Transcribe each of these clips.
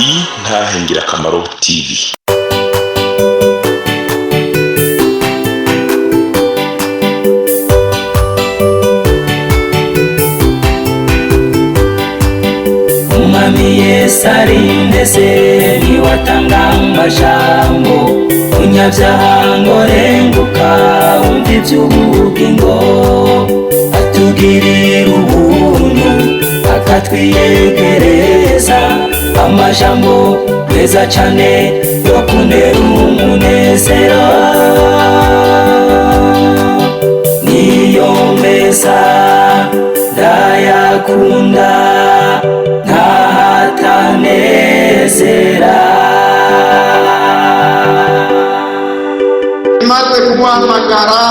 Intahe Ngirakamaro TV. Umwami Yesu arindese, niwatanga amajambo munyabyaha ngo renguka wumva iby'ubugingo, atugirira ubuntu akatwiyegereza amajambo meza cane yo kunera umunezero, niyo meza ndayakunda ntahatanezera. Imaze kumuhamagara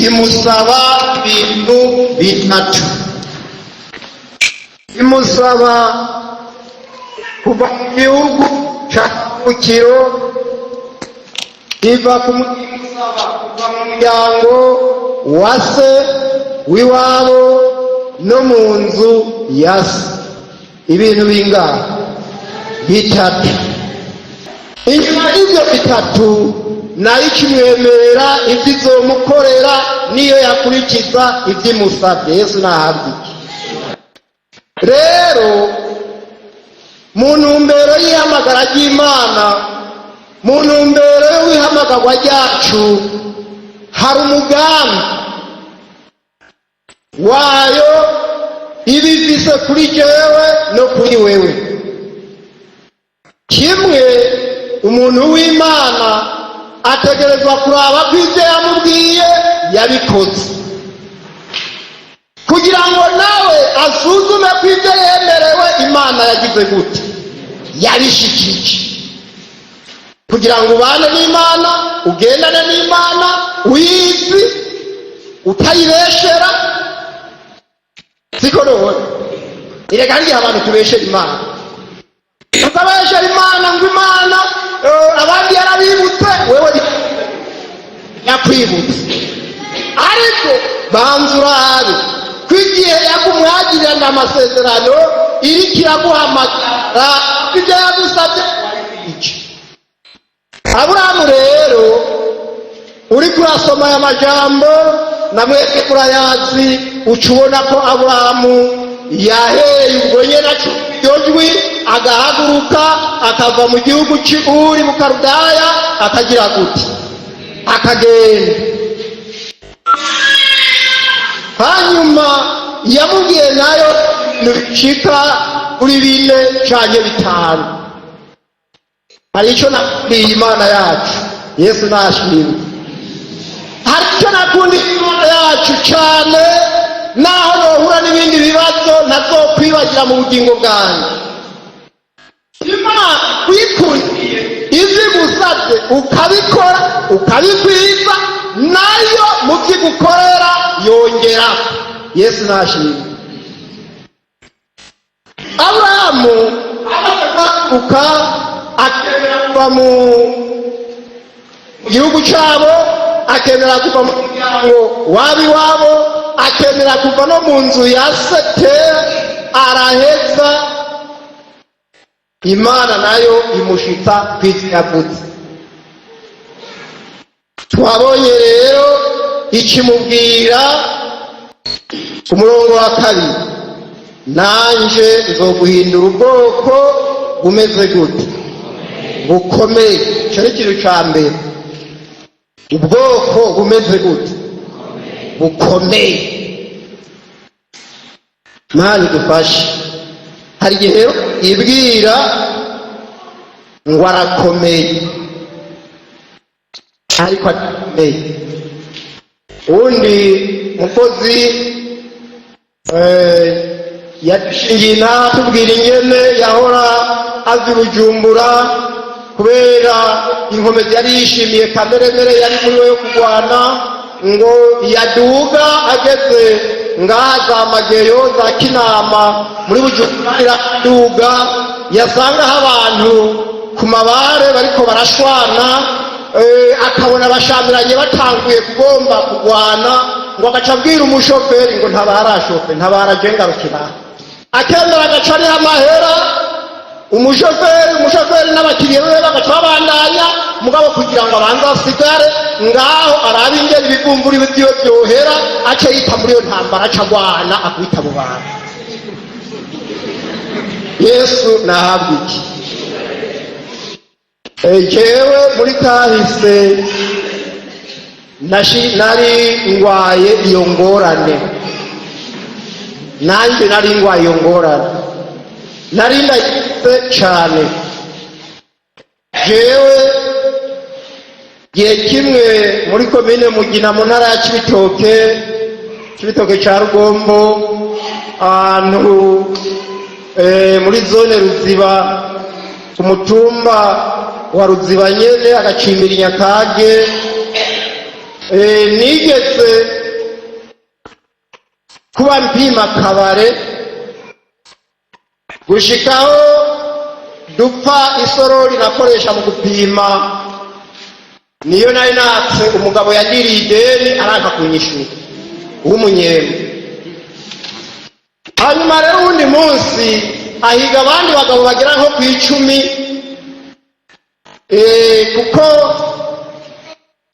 imusaba ibintu bitatu: imusaba kuva mu gihugu cya kavukiro, iva imusaba kuva mu muryango wa se w'iwabo no mu nzu ya se. Ibintu bingahe? Bitatu. Inyuma y'ibyo bitatu nayo ikimwemerera ibyo izomukorera niyo yakurikiza ibyo imusabye. Yesu nahabwe iki rero mu ntumbero y'ihamagara ry'Imana, mu ntumbero y'ihamagarwa ryacu, hari umugambi wayo iba ifise kuri jewe no kuri wewe. Kimwe, umuntu w'Imana ategerezwa kuraba ko ibyo yamubwiye yabikoze, kugira ngo nawe asuzume ko ibyo yemerewe Imana yagize gute, yabishikije, kugira ngo ubane n'Imana, ugendane n'Imana uyizi, utayibeshera. Siko none? Erega hari igihe abantu tubeshera Imana, tukabeshera Imana ngo Imana abandi yarabibutse, wewe yakwibutse. Ariko banza urabe ko igihe yakumwagirana amasezerano iriko iraguhamagara, ibyo yagusabye iki. Aburahamu rero, uriko urasoma aya majambo na mwese murayazi, uca ubona ko Aburahamu yahereye ubwo nyene iryo jwi, agahaguruka akava mu gihugu cy'i Uri mu Karudaya, akagira gute? Akagenda. Hanyuma yamubwiye nayo bicika kuri bine canke bitanu. Hari icyo nakundiye Imana yacu, Yesu nashimwe. Hari icyo nakundiye Imana yacu cyane, naho nohura n'ibindi bibazo ntazokwibagira mu bugingo bwanjye. Imana uyikundiye, ibyo igusabye ukabikora ukabikwiza, nayo mu byo igukorera yongera. Yesu nashimwe. Aburahamu amaze akemera kuva mu gihugu cyabo, akemera kuva mu muryango wabo iwabo, akemera kuva no mu nzu ya sete, araheza Imana nayo imushitsa ku isi yavutse. Twabonye rero ikimubwira ku murongo wa kabiri: "Nanje nzoguhindura ubwoko bumeze gute? Bukomeye." Icyo ni ikintu cya mbere: ubwoko bumeze gute? Bukomeye. Mana idufashe. Hari igihe ibwira ngo arakomeye ariko adakomeye. Uwundi mukozi yadushingiye intahe atubwira ingene yahora azi Bujumbura, kubera inkomezi yari yishimiye, kameremere yari muri we yo kurwana, ngo yaduga ageze ngaha za Mageyo, za Kinama, muri Bujumbura iraduga, yasangaho abantu ku mabare bariko barashwana, akabona bashamiranye batanguye kugomba kurwana, ngo agaca abwira umushoferi ngo: "Ntabara shofe, ntabara, je ngarukira." Akemera agaca ariho amahera. Umushoferi n'abakiriya be bagaca babandanya, mugabo kugira ngo abanze asigare ngaho arabe ingene ibivumvuri vyiwe vyohera, ace yita muri iyo ntambara, aca agwana akubita abo bantu. Yesu nahabwa iki? Jewe muri kahise nari ngwaye iyo ngorane, nanjye nari ngwaye iyo ngorane, nari ndayize cane. Jewe gihe kimwe muri komine Mugina, mu ntara ya Cibitoke, Cibitoke ca Rugombo, ahantu muri zone Ruziba, ku mutumba wa Ruziba nyene, agacimbira Nyakage, nigeze kuba mpima kabare gushikaho dupfa isorori nakoresha mu gupima. Niyo nari natse umugabo yagiriye ideni, aranka kunyishura, w'umunyembe. Hanyuma rero uwundi munsi ahiga abandi bagabo bagera nko ku 10, kuko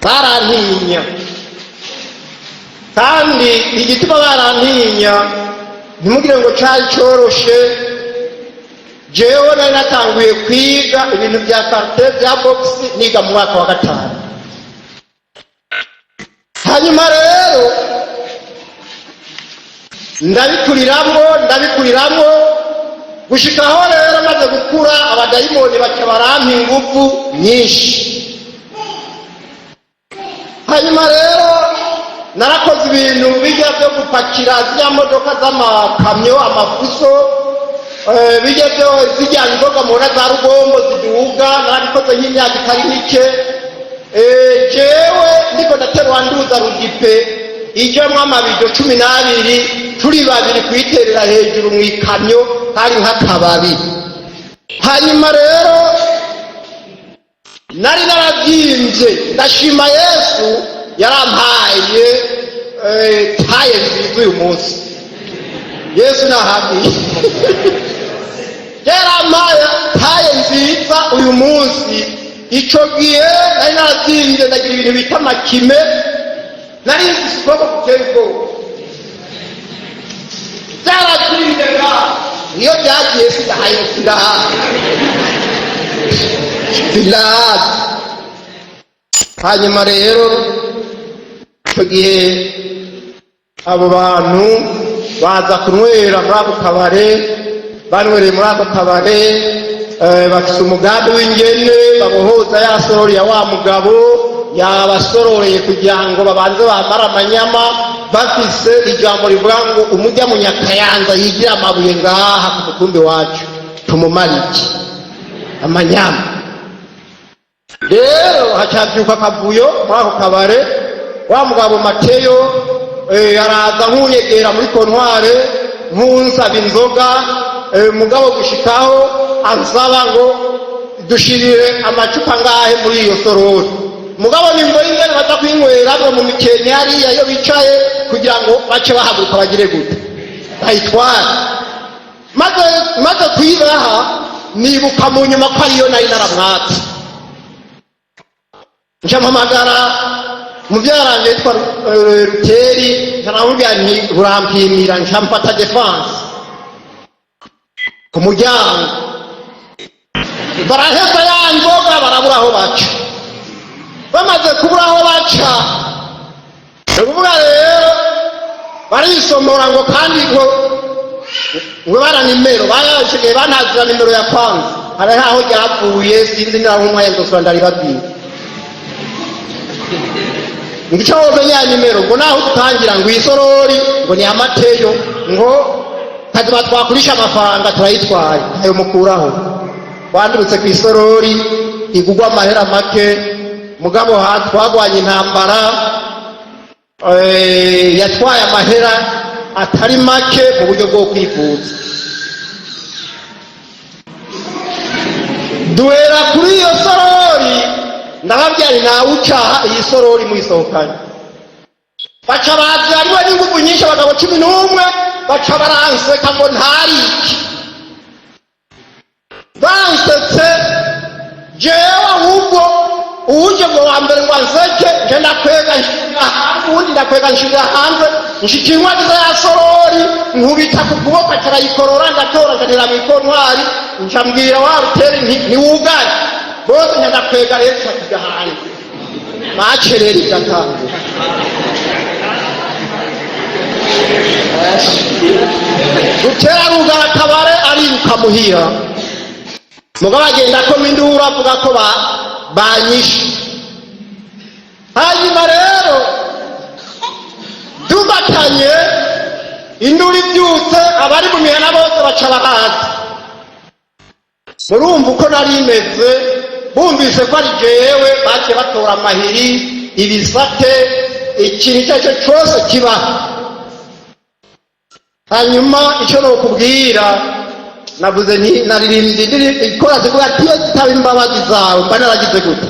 barantinya. Kandi igituma barantinya, ntimugire ngo cari coroshe. Jewe nari natanguye kwiga ibintu bya karate, bya boxe, niga mu mwaka wa gatanu. Hanyuma rero ndabikuriramwo, ndabikuriramwo, gushikaho rero maze gukura abadayimoni baca barampa ingufu nyinshi. Hanyuma rero narakoze ibintu bijya byo gupakira ziriya modoka z'amakamyo, amafuso, bijya byo zijyana inzoga mu ntara za Rugombo ziduga. Narabikoze nk'imyaka itari mike. Jewe ndiko ndaterura nduza rugipe ijamwo amabido 12, turi babiri kuyiterera hejuru mu ikamyo, hari nk'akababi. Hanyuma rero nari narabyimbye. Ndashima Yesu yarampaye taille nziza uyu munsi. Yesu nahambiye, yarampaye taille nziza uyu munsi. Ico gihe nari narabyimbye, ndagira ibintu bita amakime, nari mfise ukuboko guteye ubwoba. Byarabyimbye ngaho, iyo byagiye sigahaye, sindahazi, sindahazi. Hanyuma rero icyo gihe abo bantu baza kunywera muri ako kabare. Banywereye muri ako kabare, bafise umugambi w'ingene babohoza ya sorori ya wa mugabo yabasororeye, kugira ngo babanze bamare amanyama. Bafise ijambo rivuga ngo umujya mu Nyakayanza yigira amabuye ngaha ku mutumbi wacu, tumumare iki amanyama. Rero hacabyuka akavuyo muri ako kabare. Wa mugabo Mateyo araza nk'unyegera muri comptoir, nk'unsaba inzoga, mugabo gushikaho ansaba ngo dushirire amacupa ngahe muri iyo sorori. Mugabo nimbo y'ingene baza kwinywera mu mikenke hariya iyo bicaye, kugira ngo bace bahaguruka bagire gute, bayitware. Maze kuyibaha, nibuka mu nyuma ko ariyo nari naramwatse. Nca mpamagara mubyaranje yitwa Ruteri, nkaramubwira nti urampimira. Nca mfata défense ku muryango, baraheza ya nzoga, barabura aho baca. Bamaze kubura aho baca, ni ukuvuga rero barisomora ngo kandi ngo bara nimero bayashigaye bantazira nimero ya kwanza. Hari aho ryavuye, sinzi niba nk'umwanya nzosubira ndaribabwira. Ngo icyo womenya ya nimero, ngo naho utangira ngo isorori ngo ni amateyo, ngo kazima twakurisha amafaranga turayitwaye, ayo mukuraho wandurutse ku isorori igugwa amahera make. Mugabo twagwanye intambara, yatwaye amahera atari make mu buryo bwo kwivuza. Duhera kuri iyo sorori, ndababwira ntawe ucaha iyi sorori muyisohokanye. Baca bavyariwe n'inguvu nyinshi, abagabo 11 baca baranseka ngo ntariki. mbere ngo anseke, nje ndakwega nshirira hanze, uwundi ndakwega nshirira hanze, nshika inkwagiza ya sorori, nkubita ku kuboko, acarayikorora, ndatora, njanira mw'ikontwari, nca mbwira wa ruteri nti niwugare bose, nca ndakwega rero, tuca tuja hanze, macereri igatangura. Rutera rugara akabare, ariruka muhira, mugabo agenda akoma induru avuga ko banyishe. Hanyuma rero dubatanye, induru ibyutse, abari mu mihana bose baca baraza. Murumva uko nari meze, bumvise ko ari jewe, baciye batora amahiri, ibisate, ikintu icyo ari cyo cyose kibaho. Hanyuma icyo nokubwira, navuze nti naririmbye indirimbo ikora zivuga ati: "Iyo zitaba imbabazi zawe mba naragize gute?"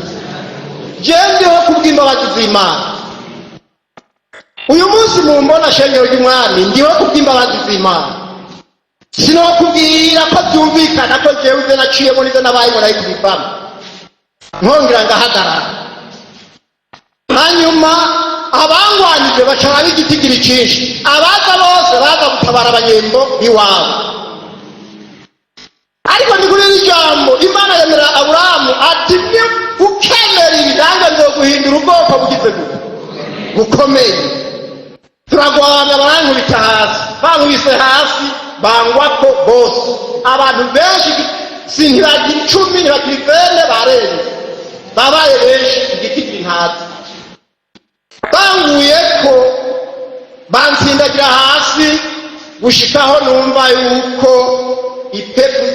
Jewe ndiho kubw'imbabazi z'Imana. Uyu munsi mumbona, shengero ry'Umwami, ndiho kubw'imbabazi z'Imana. Sinokubwira ko byumvikana ko jewe ibyo naciyemo n'ibyo nabayemo nari kubivamo nkongera ngahagarara. Hanyuma abangwanije baca b'igitigiri cyinshi, abaza bose baza gutabara abanyembo iwabo. Ariko ni kuri iri jambo Imana yemera Aburahamu ati: "Ni ukemera ibi, nanjye nzoguhindura ubwoko bugize gute? Bukomeye." Turagwana, barankubita hasi, bankubise hasi bangwako bose, abantu benshi, si ntibagira 10, ntibagira 20, barenze, babaye benshi, igitigiri ntazi. Banguye ko bansindagira hasi gushikaho numva yuko ipepu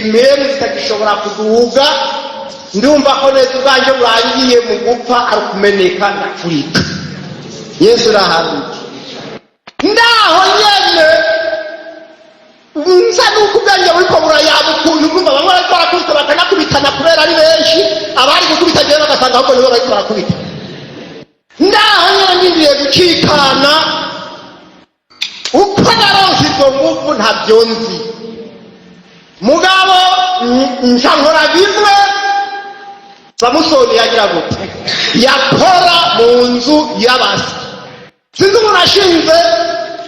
impemu zitagishobora kuduga, ndumva ko neza ubwanjye burangiye mu gupfa, ari ukumeneka, ndapfurika. Yesu uraharuye. Ndaho nyene nsa nuko ubwenge buriko burayaba ukuntu, urumva bamwe bariko barakubita, bakanakubitana kubera ari benshi, abari gukubita jewe bagasanga ahubwo nibo bariko barakubita. Ndaho nyene ndindiriye gucikana, uko naronse izo nguvu ntabyo nzi, mugabo nca nkora bimwe Samusoni yagira gute? Yakora mu nzu y'abasi. Sinzi umuntu ashinze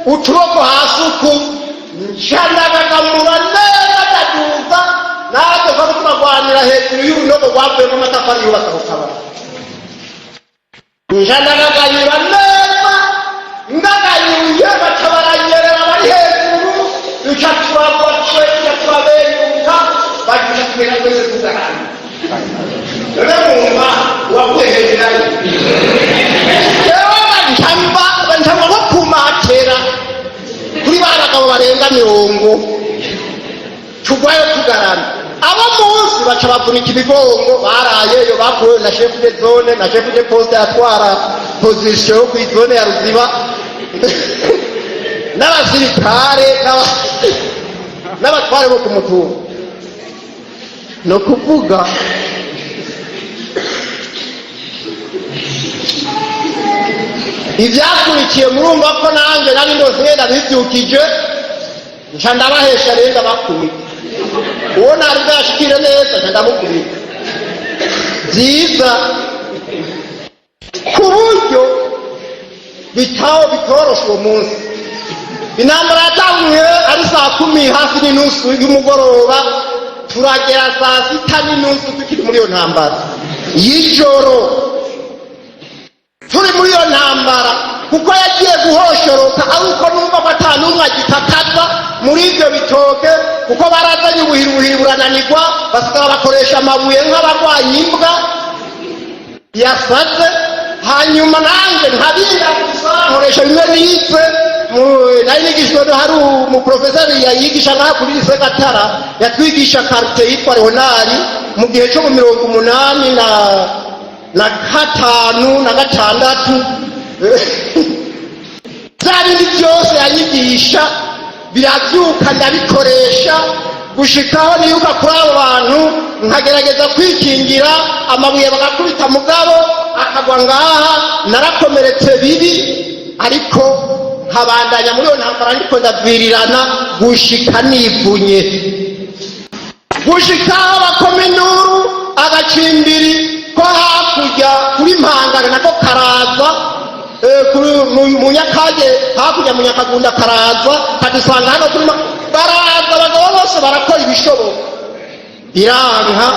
utuboko hasi uku, nca ndagagamura neza, ndaduza, natwe twari turagwanira hejuru y'urunogo rwavuyemo amatafari yubatse ako kabari. Nca ndagagayura neza, ndagayuye baca baranyerera bari hejuru, duca turagwa twese, turabenyuka, bagica tugenda twese tugarana. None mwumva uwavuye hejuru ari jewe, bancamba bancamba nko kumatera kuri ba bagabo barenga 40, tugwayo tugarana. Abo munsi baca bavunika imigongo, barayeyo, bakuwe na chef de zone na chef de poste atwara position yo kw'izone ya Ruziba, n'abasirikare, n'abatware bo ku mutumba. Ni ukuvuga ibyakurikiye, murumva ko nanjye nari ndose ngenda bibyukije, nca ndabahesha rero, ndabakubita. Uwo ntari bwashikire neza, nca ndamukubita byiza ku buryo bitaho bitoroshe. Uwo munsi intambara yatanguye ari saa 10 hafi n'inusu y'umugoroba, turagera saa 6 n'inusu tukiri muri iyo ntambara y'ijoro. Turi muri iyo ntambara, kuko yagiye guhoshoroka ari uko numva ko ata n'umwe agitakaza muri ibyo bitoke, kuko barazanye ubuhiri, ubuhiri burananirwa, basigara bakoresha amabuye nk'abarwanya imbwa yasaze. Hanyuma nanjye nkabira gusa nkoresha bimwe nize, nari nigishijwe, hari umuprofeseri yayigisha ngaha kuri lycée Gatara, yatwigisha karate, yitwa Leonari, mu gihe cyo mu 85 na 6. Bya bindi byose yanyigisha birabyuka, ndabikoresha gushikaho nibuka kuri abo bantu, nkagerageza kwikingira amabuye, bagakubita mugabo akagwa ngaha. Narakomeretse bibi, ariko nkabandanya muri iyo ntambara, ndiko ndavirirana gushika nivunye, gushikaho bakoma induru agacimbiri ko hakurya. Muhangara nako karaza, mu Nyakage hakurya mu Nyakagunda karaza kadusanga hano kuri baraza abagabo bose barakora ibishoboka, biranka,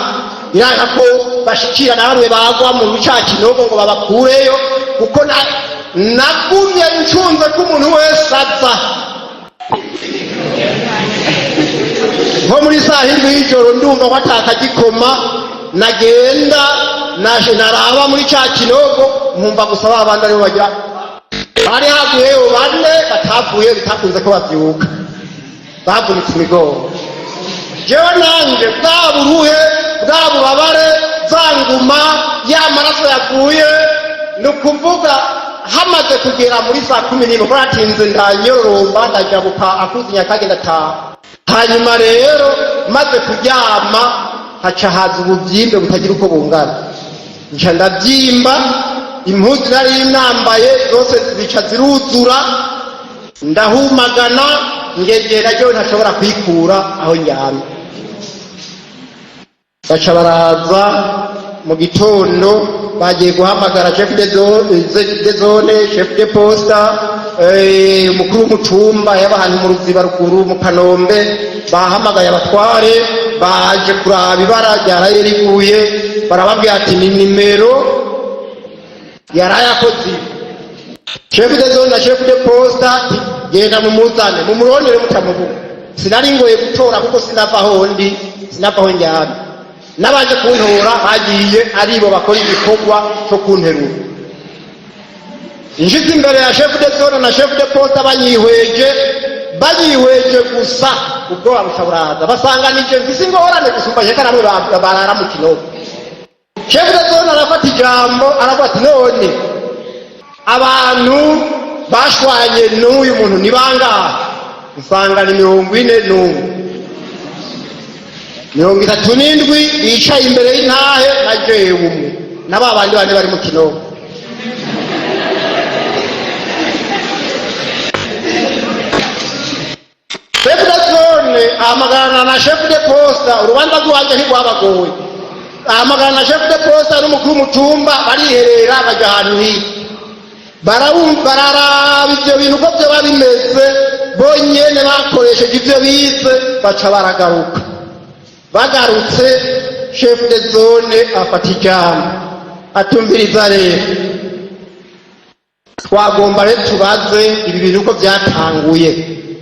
biranka ko bashikira na bamwe bagwa mu ca kinogo ngo babakureyo, kuko nagumye ncunze ko umuntu wese aza nko muri saa 7 y'ijoro, ndumva ko atakagikoma, nagenda naje naraba muri ca kinogo, nkumva gusa ba bandi aribo bagira bari haguyeyo bane batavuye, bitakunze ko bavyuka, bavunitse imigongo. Jewe nanje bwa buruhe, bwa bubabare, za nguma, ya maraso yavuye, ni ukuvuga hamaze kugera muri saa 11, kuko natinze ndanyororomba ndajabuka akuzi Nyakage ndataha. Hanyuma rero maze kuryama haca haza ububyimbe butagira uko bungana, nca ndabyimba, impuzu nari nambaye zose zica ziruzura, ndahumagana, ngegera jewe ntashobora kwikura aho ndyamye. Baca baraza mu gitondo, bagiye guhamagara chef de zone, chef de poste, umukuru w'umutumba y'abantu mu Ruziba ruguru mu Kanombe, bahamagaye abatware baje kuraba ibara ryaraye riguye. Barababwira ati ni nimero yaraye akoze ibi. Chef de zone na chef de poste ati genda mumuzane, mumurondere mutamubuka. Sinari ngoye gutora kuko sinava aho ndi, sinava aho njyana, n'abaje kuntora bagiye aribo bakora igikorwa cyo kunterura. Nshitse imbere ya chef de zone na chef de poste, banyihweje, banyihweje gusa, ubwoba buca buraza, basanga nije mfise ingorane gusumba sheka namwe barara mu kinogo. Chef de zone arafata ijambo, aravuga ati none abantu bashwanye n'uyu muntu ni bangahe? Nsanga ni 41, 37 bicaye imbere y'intahe na jewe umwe na ba bandi bane bari mu kinogo. Chef de zone ahamagarana na chef de poste, urubanza rwanjye ntirwabagoye, ahamagarana na chef de poste n'umukuru w'umutumba, bariherera bajya ahantu hirya, bararaba ibyo bintu uko byoba bimeze bonyene, bakoresheje ibyo bize, baca baragaruka. Bagarutse, chef de zone afata ijambo, atumviriza rero, twagomba rero tubaze ibi bintu uko byatanguye.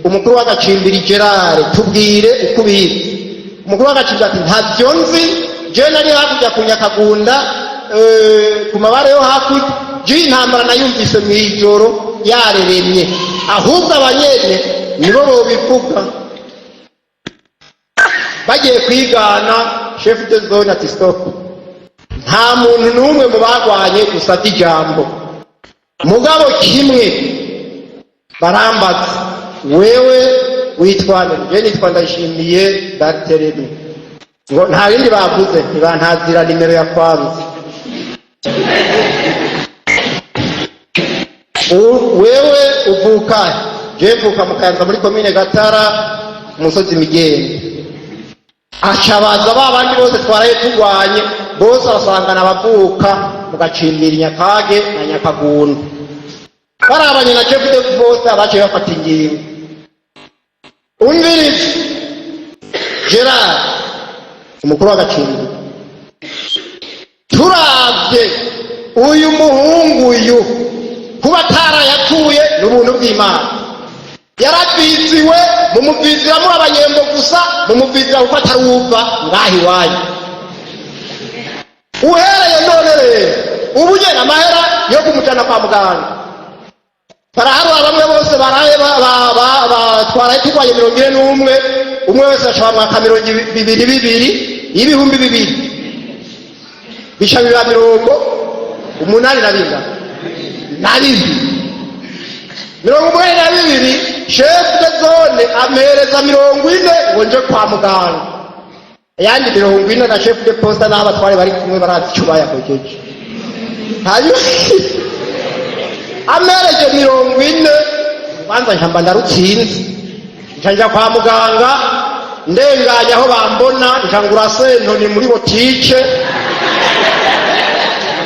Umukuru w'agacimbiri Gerard, tubwire uko ubizi. Umukuru w'agacimbiri ati ntabyo nzi, jewe nari hakurya ku Nyakagunda, ku mabare yo hakurya, jewe intambara nayumvise mw'ijoro yareremye, ahubwo abanyene nibo bobivuga. Bagiye kwigana, chef de zone ati stop, nta muntu n'umwe mu bagwanye gusata ijambo, mugabo kimwe barambaza, wewe witwa nde? Jewe nitwa Ndayishimiye Barthelemy. Ngo nta bindi bavuze, ntibantazira nimero ya kwanza. Wewe uvuka? Jewe mvuka mu Kayanza muri komine Gatara, umusozi Migende. Acabaza ba bandi bose twaraye turwanye bose, arasangana abavuka mu gacimbiri Nyakage na Nyakagunda. Barabanye na chef de poste, abaciye bafata ingingo. Umvirize Gerard, umukuru w'agacimbiri, turavye uyu muhungu uyu kuba atarayatuye ni ubuntu bw'Imana, yaraviziwe, mumuvizira muri abanyembo gusa, mumuvizira kuko atari uwuva ngaha iwanyu. Uhereye none rero ubu nyene amahera yo kumujana kwa muganga baraharura, bamwe bose baraye batwaraye turwaye 41, umwe wese ashobora mwaka 22 2000, bica biba 82 na bibiri, 82. Chef de zone ampereza 40 ngo nje kwa muganga, ayandi 40 na chef de poste n'abatware bari kumwe barazi ico bayakojeje. Hanyuma amereje 40, urubanza nkamba ndarutsinze, nca nja kwa muganga, ndenganya aho bambona, nca ngura sentoni muri botike.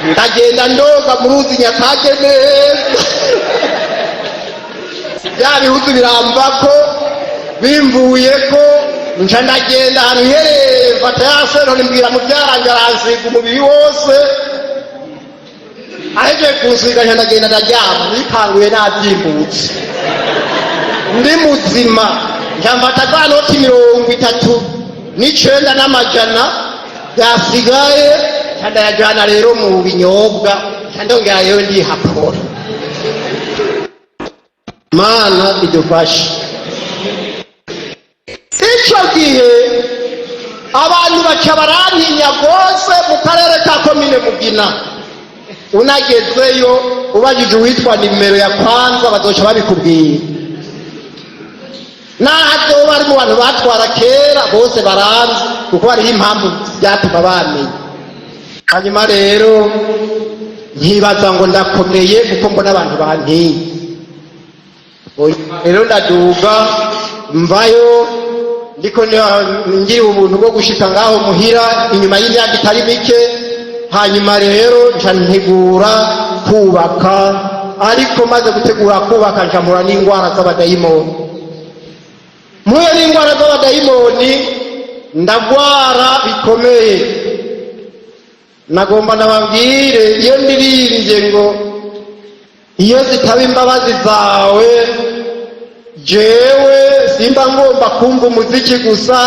Ndagenda ndoga mu ruzi Nyakage neza, bya bihuzu birambako, bimvuyeko nca ndagenda ahantu iherereye, mfata ya sentore, mbwira mubyaranje, aransiga umubiri wose. Ahejeje kunsiga, nca ndagenda ndaryama. Nikanguye nabyimbutse, ndi muzima. Nca mfata za noti 39 n'amajana byasigaye, nca ndayajyana rero mu binyobwa, nca ndongera rero ndihakora. Mana idufashe. Icyo gihe abantu baca barantinya rwose mu karere ka komine Mugina. Unagezeyo ubajije uwitwa nimero ya kwanza, bazoca babikubwira. Naho azoba ari mu bantu batwara kera, bose baranzi, kuko hariho impamvu byatuma bamenya. Hanyuma rero nkibaza ngo ndakomeye kuko mbona abantu bantinya. Rero ndaduga mvayo, ndiko ngira ubuntu bwo gushika ngaho muhira inyuma y'imyaka itari mike. Hanyuma rero nca ntegura kubaka, ariko maze gutegura kubaka nca mpura n'indwara z'abadayimoni. Mpuye n'indwara z'abadayimoni, ndagwara bikomeye. Nagomba nababwire, iyo ndirimbye ngo "Iyo zitaba imbabazi zawe", jewe simba ngomba kumva umuziki gusa,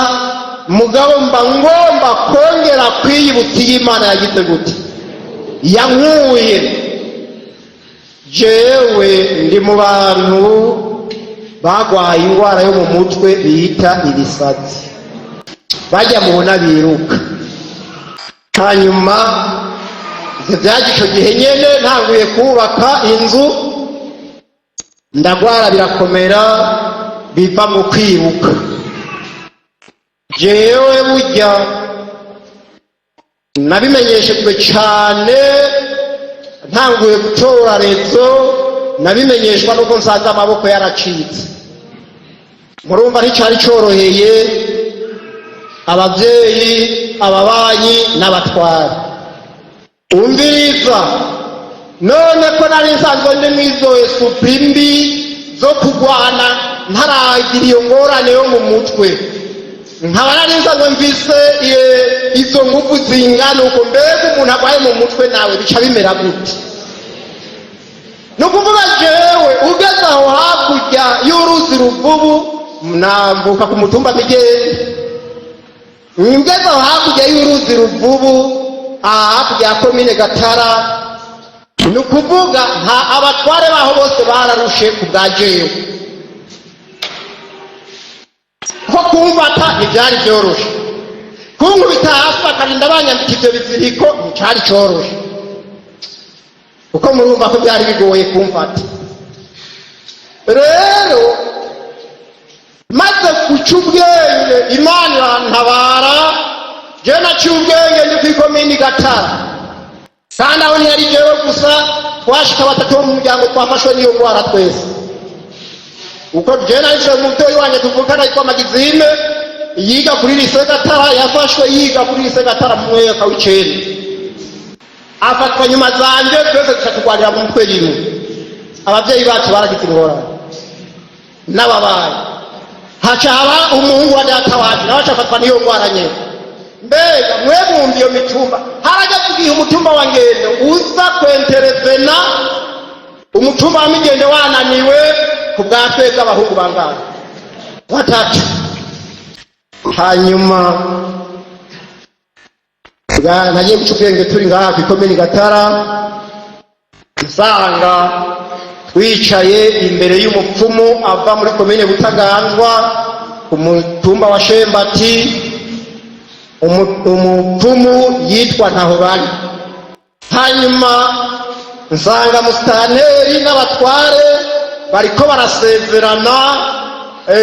mugabo mba ngomba kongera kwiyibutsa iyo Imana yagize gute, yankuye. Jewe ndi mu bantu bagwaye indwara yo mu mutwe bita ibisazi, bajya mubona biruka. Hanyuma ivyo vyaje ico gihe nyene ntanguye kubaka inzu, ndagwara birakomera, biva mu kwiruka. Jewe burya nabimenyeshejwe cane ntanguye gutora réseau, nabimenyeshwa nuko nsanze amaboko yaracitse. Murumva nticari coroheye abavyeyi, ababanyi n'abatware. Umviriza, none ko nari nsanzwe ndi mw'izo esprit mbi zo kugwana, ntaragira iyo ngorane yo mu mutwe, nkaba nari nsanzwe mvise izo nguvu zingana uko, mbega umuntu arwaye mu mutwe nawe bica bimera gute? Ni ukuvuga jewe ugeze aho hakurya y'uruzi Ruvubu, nambuka ku mutumba Migende, ngeze aho hakurya y'uruzi Ruvubu, aha hakurya ya komine Gatara, ni ukuvuga nta abatware baho bose bararushe ku bwa jewe, ko kumfata ntibyari byoroshe, kunkubita hasi bakarinda banyambika ibyo biziriko nticari coroshe, kuko murumva ko byari bigoye kumfata. Rero maze guca ubwenge, Imana irantabara. Jewe naciye ubwenge ndi kw'ikomini Gatara, kandi aho ntiyari jewe gusa, twashika batatu bo mu muryango twafashwe n'iyo ndwara twese. Uko jewe nahise, umuvyeyi wanje tuvukana yitwa Magizime, yiga kuri lycée Gatara, yafashwe yiga kuri lycée Gatara mu mwaka w'icenda, afatwa nyuma zanje. Twese duca turwarira mu mutwe rimwe. Abavyeyi bacu baragize ingorane n'ababaye, haca haba umuhungu wa data wacu, nawe aca afatwa n'iyo ndwara nyene. Mbega mwebumva iyo mitumba, harageze igihe umutumba wa Ngendo uza kwenterevena, umutumba wa Migende wananiwe ku bwa twebwe abahungu bangahe? Batatu. Hanyuma nagiye guca ubwenge turi ngaha kw'ikomini Gatara, nsanga twicaye imbere y'umupfumu ava muri komine Butaganzwa ku mutumba wa Shembati, umupfumu yitwa Ntahobari. Hanyuma nsanga musitanteri n'abatware bariko barasezerana,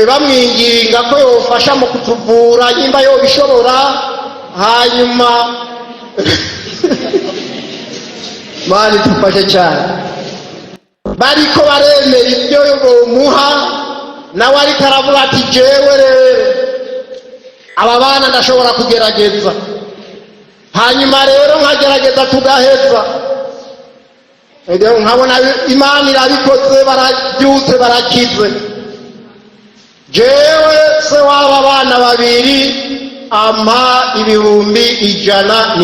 bamwinginga ko yofasha mu kutuvura nyimba yobishobora. Hanyuma Mana idufashe cyane, bariko baremera ibyo bomuha, nawe ariko aravuga ati: "Jewe rero aba bana ndashobora kugerageza, hanyuma rero nkagerageza tugaheza." Rero nkabona Imana irabikoze, barabyutse, barakize. Jewe se w'aba bana babiri ampa 102,000,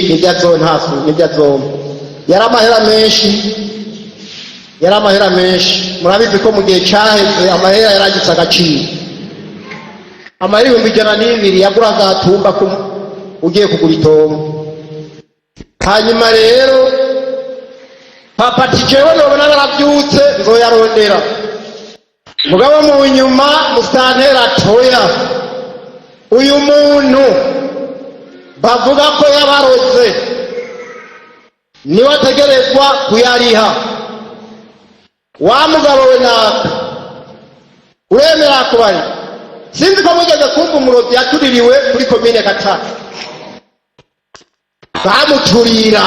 nibyo azontasu, nibyo azompa. Yari amahera menshi, yari amahera menshi. Murabizi ko mu gihe cyaheze amahera yaragize agaciro. Amahera 102,000 yagura agatumba ugiye kugura itongo. Hanyuma rero papa ati: "Jewe nobona barabyutse, nzoyarondera." Mugabo mu nyuma musitanteri atoya uyu muntu bavuga ko yabaroze niwe ategerezwa kuyariha. Wa mugabo we, naka uremera kubari. Sinzi ko mugeze kumva umurozi yatuririwe kuri komine Gatara. Bamuturira,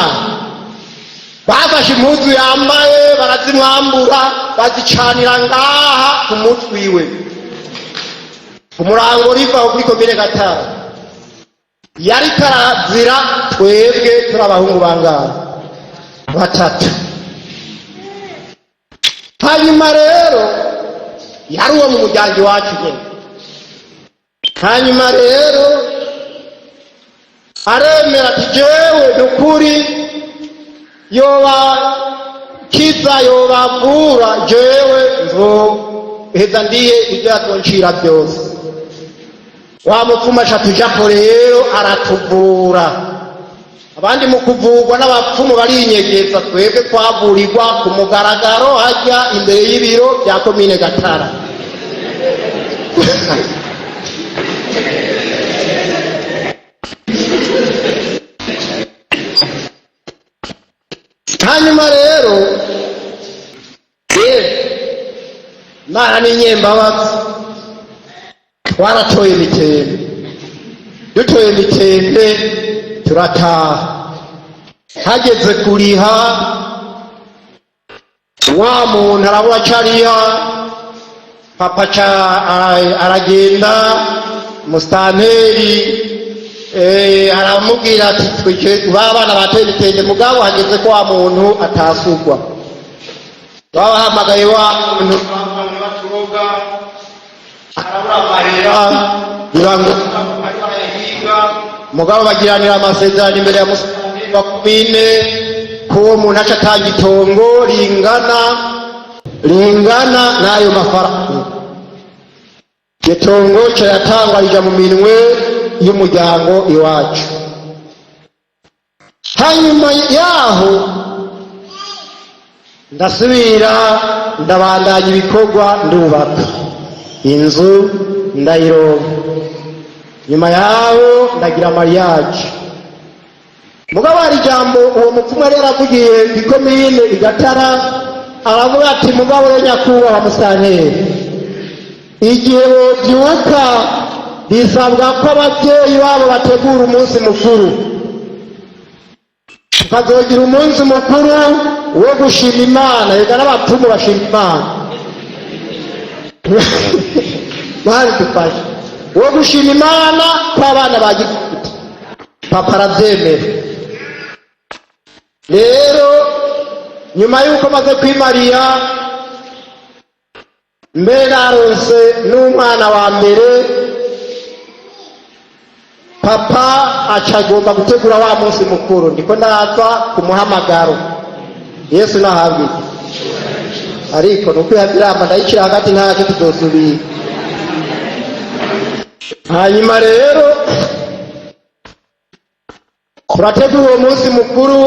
bafashe impuzu yambaye barazimwambura, bazicanira ngaha ku mutwe iwe, ku murango rivaho kuri komine Gatara. Yari karazira twebwe turi abahungu bangahe? Batatu. Hanyuma rero yari uwo mu muryango iwacu nyine. Hanyuma rero aremera ati: "Jewe ni ukuri yoba kiza, yobavura, jewe nzoheza ndiye ibyo yazoncira byose." Wa mupfumu aca tujako rero aratuvura. Abandi mu kuvurwa n'abapfumu barinyegeza, twebwe twavurirwa ku mugaragaro hajya imbere y'ibiro bya komine Gatara. Hanyuma rero Imana ni inyembabazi, twaratoye imitende, dutoye imitende turataha. Hageze kuriha, wa muntu arabura aco ariha. Papa ca aragenda, musitanteri aramubwira ati: "Twije ba bana bateye ibitenge, mugabo hageze ko wa muntu atasugwa." Babahamagaye wa muntu baturoga, arabura amahera, biba ngombwa ko ayahiga. Mugabo bagiranira amasezerano imbere ya musitanteri wa komine ko uwo muntu aca atanga itongo ringana n'ayo mafaranga. Iryo tongo cayatangwa, rija mu minwe y'umuryango iwacu. Hanyuma yaho ndasubira ndabandanya ibikorwa, ndubaka inzu, ndayironka. Nyuma yaho ndagira mariage. Mugabo hari ijambo uwo mupfumu yari yaravugiye ikomine igatara, aravuga ati: "Mugabo rero nyakubahwa musitanteri, igihe bobyuka bisabwa ko ababyeyi babo bategura umunsi mukuru, tukazogira umunsi mukuru wo gushima Imana." Reka n'abapfumu bashima Imana, bari dufashe wo gushima Imana ko abana bagize. Papa arabyemera. Rero nyuma y'uko maze kwimariya, mbere naronse n'umwana wa mbere, papa aca agomba gutegura wa munsi mukuru. Ndiko ndaza ku muhamagaro. Yesu nahabwe. Ariko nuko iramba ndayicira hagati, ntacyo tuzosubira. Hanyuma rero turategura uwo munsi mukuru,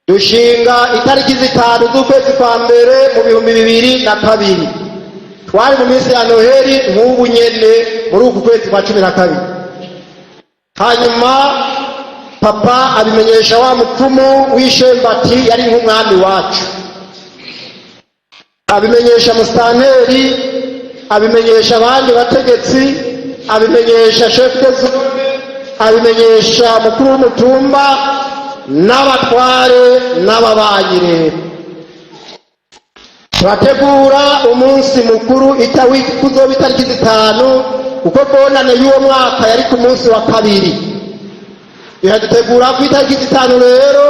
dushinga itariki 5 z'ukwezi kwa mbere mu 2002. Twari mu minsi ya Noheli nk'ubu nyene muri uku kwezi kwa 12. Hanyuma papa abimenyesha wa mupfumu w'ishembati yari nk'umwami wacu, abimenyesha musitanteri, abimenyesha abandi bategetsi, abimenyesha chef de zone, abimenyesha mukuru w'umutumba n'abatware n'ababanyi. Rero turategura umunsi mukuru kuzoba itariki 5, kuko bonane y'uwo mwaka yari ku munsi wa kabiri. Dutegura ku itariki 5 rero.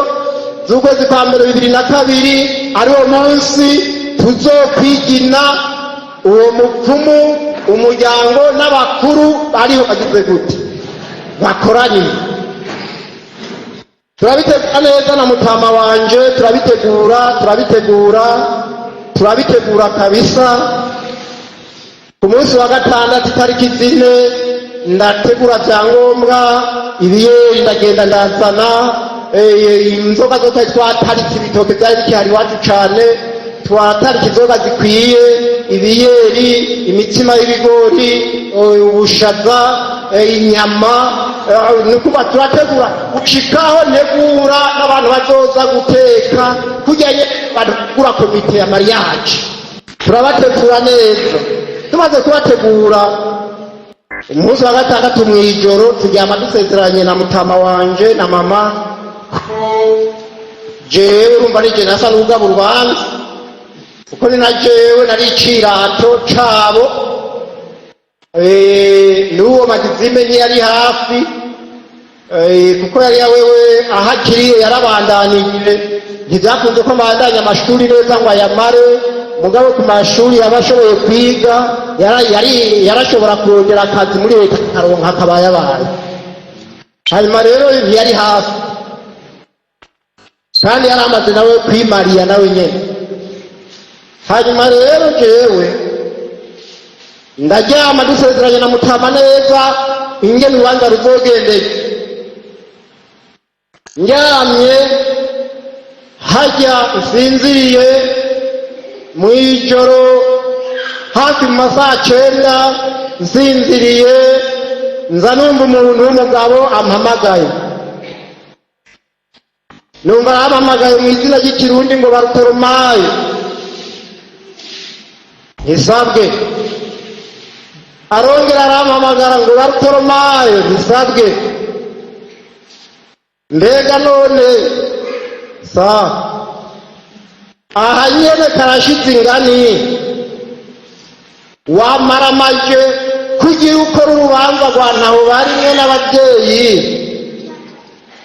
z'ukwezi kwa mbere 2002, ari wo munsi tuzokwigina uwo mupfumu. Umuryango n'abakuru bariho bagize gute, bakoranye, turabitegura neza na mutama wanje, turabitegura, turabitegura, turabitegura kabisa. Ku munsi wa gatandatu, itariki 4, ndategura byangombwa, ibiyeri ndagenda ndazana, inzoga zose twataritse, ibitoke byari bikihari iwacu cane, twatarika inzoga zikwiye, ibiyeri, imitsima y'ibigori, ubushaza, inyama, ni ukuvuga turategura gushikaho ntegura n'abantu bazoza guteka, kurya nyene abantu bagura komite ya mariage, turabategura neza. Tumaze kubategura, umunsi wa gatandatu mw'ijoro turyama dusezeranye na mutama wanje na mama ko jewe, urumva nije nasa n'ugaba urubanza, kuko ni na jewe nari icirato cabo. N'uwo Magizime ntiyari hafi, kuko yari wewe aho akiriye yarabandanije, ntibyakunze ko abandanya amashuri neza ngo ayamare. Mugabo ku mashuri yaba ashoboye kwiga, yarashobora kurondera akazi muri leta akaronka akabayabaye. Hanyuma rero ntiyari hafi, kandi yari amaze nawe kwimariya nawe nyene. Hanyuma rero jewe ndaryama dusezeranye na mutama neza ingene urubanza ruzogendeye. Ndyamye hajya nsinziriye, mw'ijoro hafi mu masaha 9 nsinziriye, nza numva umuntu w'umugabo ampamagaye. Numva arampamagaye mu izina ry'ikirundi ngo: "Barutoromayo." Ntisabwe. Arongera arampamagara ngo: "Barutoromayo." Ntisabwe. Mbega none sa aha nyene karashize ingani, wamaramaje kugira ukora urubanza rwa ntaho barimwe n'ababyeyi,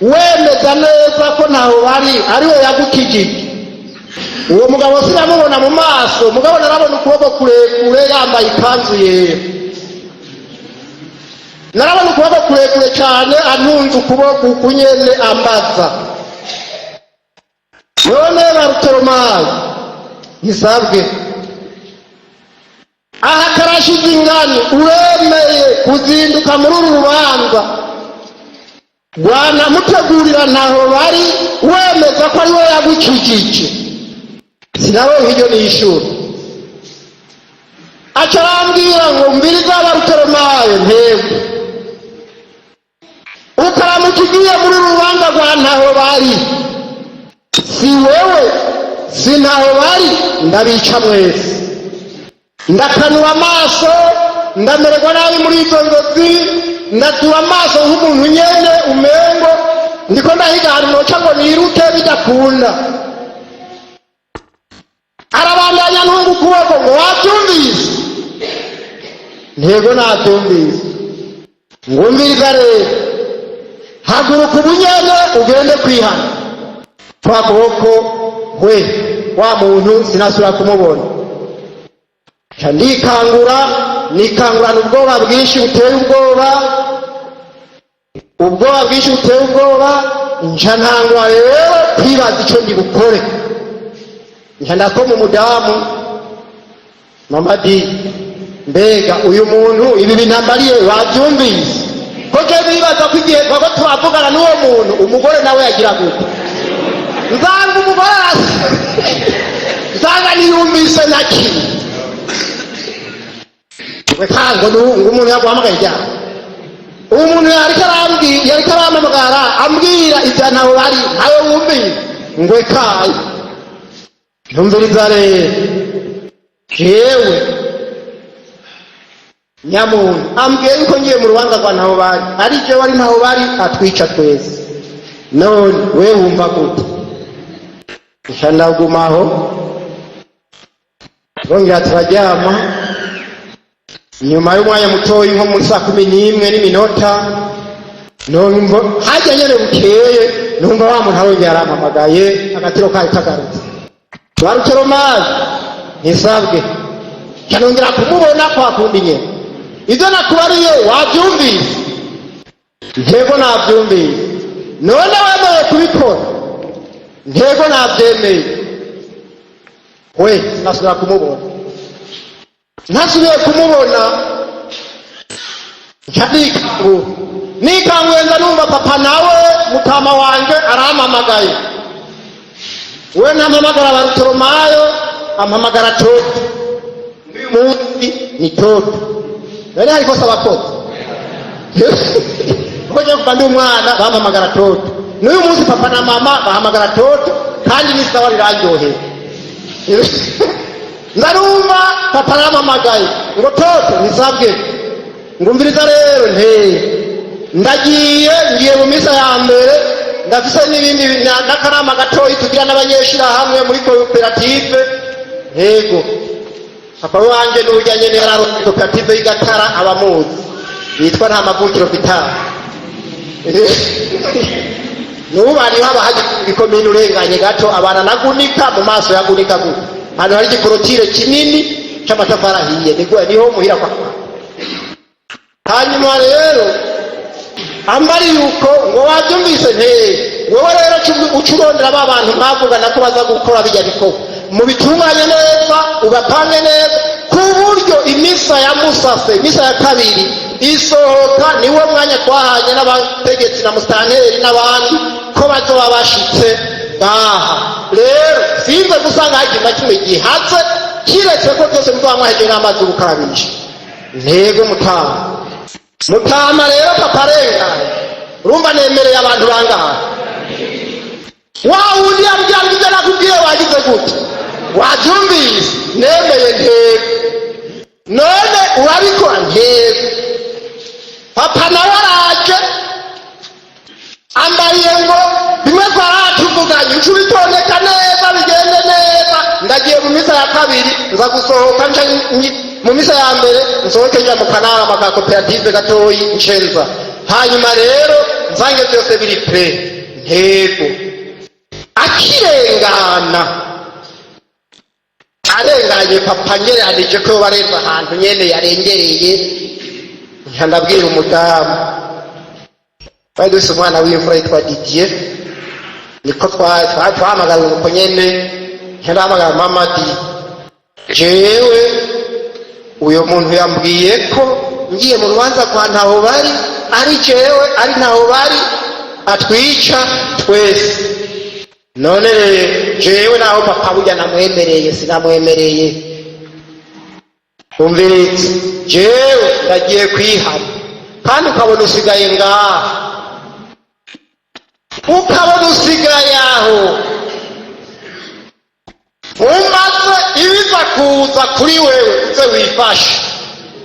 wemeza neza ko ntaho bari ariwe yagukijije? Uwo mugabo sinamubona mu maso, mugabo narabona ukuboko kurekure, yambaye ikanzu yera. Narabona ukuboko kurekure cyane, antunze ukuboko ukunyene, ambaza: "None Barutoromayo?" Ntisabwe. "Aha karashize ingani, uremeye kuzinduka muri uru rubanza rwanamutegurira ntaho bari, wemeza ko ari we yagukijije?" Sinaronka iryo nishura. Aca arambwira ngo: "Mbiriza Barutoromayo, ntego ukaramuka ugiye muri uru rubanza rwa ntaho bari, si wewe si ntaho bari, ndabica mwese." Ndakanura amaso, ndamererwa nabi muri izo nzozi, ndatura amaso nk'umuntu nyene umengo ndiko ndahiga ahantu noca ngo niruke, bidakunda. Arabandanya ntunga ukuboko ngo: "Wabyumvise?" Ntego, nabyumvise. "Ngumviriza rero, haguruka ubunyene ugende kwihana." Kwa kuboko we wa muntu sinasubira kumubona. Nca ndikangura, nikangurana ubwoba bwinshi buteye ubwoba, ubwoba bwinshi buteye ubwoba. Nca ntangura rero kwibaza icyo ndi bukore. Nca ndakoma umudamu, mama di: "Mbega uyu muntu ibi binambariye wabyumvise?" Ko je bibaza ko igihe twaba turavugana n'uwo muntu, umugore nawe yagira gute? Nsanga umugore arasa, nsanga ntiyumvise na kimwe. We kango ngo umuntu yaguhamagaye ryari? Umuntu yariko arambwira, yariko arampamagara ambwira ibya ntaho bari, ntawe wumviye. Ngwe kaye, ntumviriza rero, jewe nyamuntu ambwiye yuko ngiye mu rubanza rwa ntaho bari, ari jewe ari ntaho bari, atwica twese. None we wumva gute? Nca ndagumaho, twongera turaryama. Nyuma y'umwanya mutoyi, nko muri saa 11 n'iminota, numva hajya nyene bukeye. Numva wa muntu arongera arampamagaye, agatiro kari kagarutse. Barutoromazi, ntisabwe. Nongera kumubona kwa kundi nyene. Ibyo nakubariye wabyumvise? Ntego, nabyumvise. None wemeye kubikora? Ntego, nabyemeye. We sinasubira kumubona. Ntasubiye kumubona, nca nikangura. Nikanguye, nza numva papa nawe, mutama wanje, arampamagaye. We ntampamagara Barutoromayo, ampamagara Toto. N'uyu munsi ni Toto. None hariko saba abakozi, kuko njye kuva ndi umwana bampamagara Toto. N'uyu munsi papa na mama bahamagara Toto, kandi ni sawa, birandyoheye. Ndarumva papa arampamagaye ngo: "Toto, nisabwe." Ngumviriza rero, nteye ndagiye, ngiye mu misa ya mbere. Ndafise n'ibindi n'akanama gatoyi tugira n'abanyeshirahamwe muri koperative. Ntego, papa wanje n'urya nyene yararonse koperative y'Igatara, abamuzi yitwa Nta Mavukiro Vitali. N'ubu hariho abahaji ikomine, urenganye gato abana nagunika mu maso yagunika gutya, ahantu hari igikorotire kinini c'amatafari ahiye, nibwo niho muhira kwa. Hanyuma rero ambari yuko ngo: "Wabyumvise?" Nteye. "Wowe rero uca urondera ba bantu mwavugana ko baza gukora bijya bikorwa, mubitunganye neza, ubapange neza, ku buryo imisa ya musase, imisa ya kabiri isohoka, niwo mwanya twahanye n'abategetsi na musitanteri n'abandi ko bazoba bashitse ngaha. Rero sinze gusanga hari ikintu na kimwe gihatse, kiretse ko byose muzoba mwahejeje n'amazi yo gukarabisha." Ntego, mutama. Mutama rero, papa arenganye. Urumva nemereye abantu bangahe? Wa wundi yambwira ngo: "Ibyo nakubwiye wagize gute? Wabyumvise?" Nemeye. Ntego. None urabikora? Ntego. Papa nawe araje ambariye ngo: "Bimwe twaratuvuganye, uca ubitondeka neza, bigende neza. Ndagiye mu misa ya kabiri." Nza gusohoka nca mu misa ya mbere, nsohoke nja mu kanama ka koperative gatoyi ncenza. Hanyuma rero nsange byose biri prêt. Ntego. Akirengana, arenganye papa, ngereranije ko barenze ahantu nyene yarengereye, nca ndabwira umudamu. Twari dufise umwana w'imfura yitwa Didier, niko twahamagara uko nyene. Nca ndahamagara mama di: "Jewe uyo muntu yambwiye ko ngiye mu rubanza kwa ntaho bari, ari jewe ari ntaho bari, atwica twese. None rero jewe naho papa burya namwemereye, sinamwemereye. Umviritse, jewe ndagiye kwihana, kandi ukabona usigaye ngaha, ukabona usigaye aho, umaze ibiza kuza kuri wewe, uze wifashe.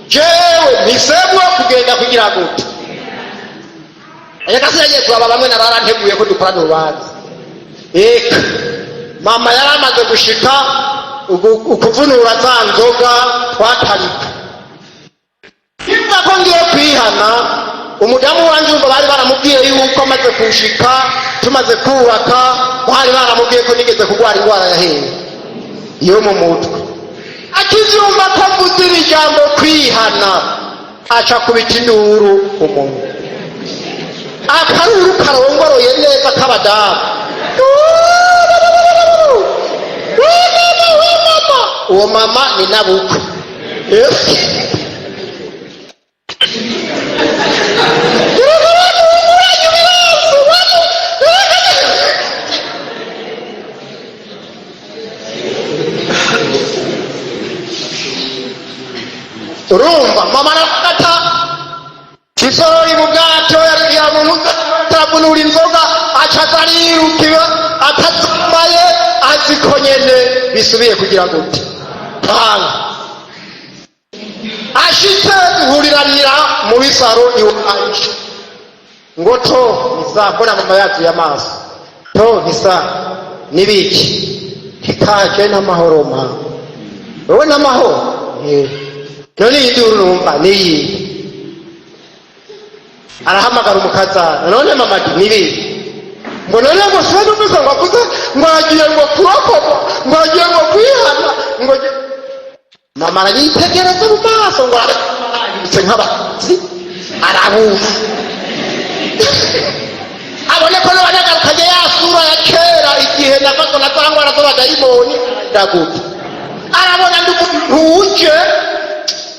Jewe mpisemwo kugenda kugira gute." Reka sinagiye kuraba bamwe nararanteguye ko dukorana urubanza. Eka mama yari amaze gushika ukuvunura za nzoga twatarika. Ivuga ko ngiye kwihana, umudamu wanje, urumva bari baramubwiye yuko amaze kushika, tumaze kubaka, bari baramubwiye ko nigeze kurwara indwara yahewe yo mu mutwe. Akivyumva ko mvuze iri jambo kwihana, aca kubita induru umuntu, akaruru karongoroye neza k'abadamu: "We mama, we mama!" Uwo mama ni nabukwe. Urumva mama arafata isorori mu bwato, yaravunura inzoga, aca aza ariruka atazambaye, azi ko nyene bisubiye kugira gute panga. Ashitse duhuriranira muri saro iwanje ngo: "To nisa." Mbona mama yazuye amaso. "To nisa, nibiki?" "Ntikaje n'amahoro ma. Wowe n'amahoro? None iyi nduru numva niyi?" Arahamagara umukazana: "None mama di nibiki?" Ngo none ngo siwe numvise ngo avuze ngo agiye ngo kurokoka, ngo agiye ngo kwihana, ngo mama aranyitegereza mu maso ngo arahindutse nk'abatutsi, arabuze abone ko n'abanyagarukanye ya sura ya kera igihe nafatwa na za ngwara z'abadayimoni. Ndagutse arabona ndi umuntu uje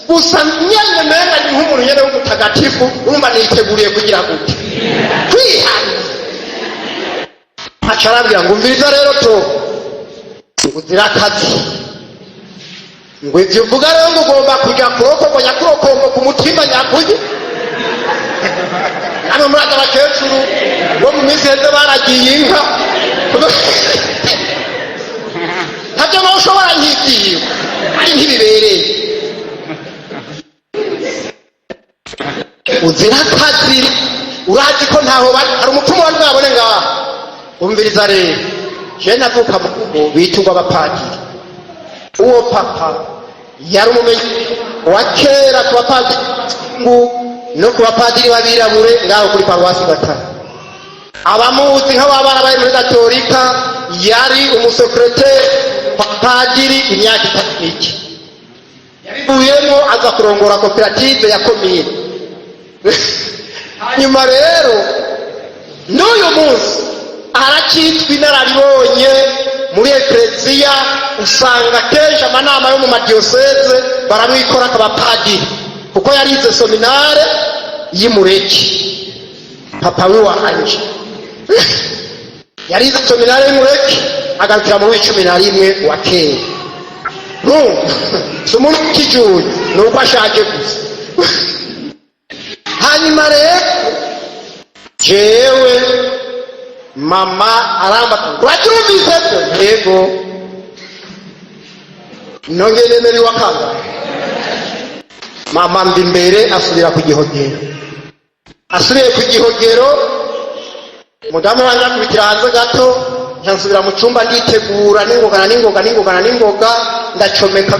gusa nyene, menga ni nk'umuntu nyene w'umutagatifu. Urumva niteguriye kugira gute? Kwihana. Aca arambwira ngo: "Umviriza rero, to ngo uzira akazi, ngo ivyo uvuga rero ngo ugomba kuja kurokorwa nyakurokombo ku mutima nyakuye." Namwe murazi abakecuru bo mu minsi iheze baragiye inka, ntabyo nawe ushobora nk'ibyiwe ari ntibibereye. "Uzira akazi, urazi ko ntaho bari, hari umupfumu wari bwabone ngaha. Umviriza rero, je navuka mu rugo bitugwa abapadiri. Uwo papa yari umumenyi wa kera ku bapadiri no ku bapadiri b'abirabure ngaho kuri paruwasi Gatare. Abamuzi nk'ababa bari muri gatolika, yari umusekreteri wa padiri imyaka itatu n'iki, yabivuyemo aza kurongora koperative ya komine. Hanyuma rero n'uyu munsi aracyitwa inararibonye muri ekleziya. Usanga kenshi amanama yo mu madiyoseze baramwikora akabapadiri, kuko yarize seminare y'Imureki. Papa wiwanje yarize seminare y'Imureki, agarukira muri 11 wa kera. Numva si umuntu ukijuye, ni uko ashaje gusa. Hanyuma rero jewe mama aramba: 'Urabyumvise ko?' Yego. Nongeye nemera iwa kangahe? Mama mba imbere, asubira ku gihogero. Asubiye ku gihogero, mudamu wanjye akubitira hanze gato, nsubira mu cyumba, nditegura n'ingoga na n'ingoga n'ingoga na n'ingoga, ndacomeka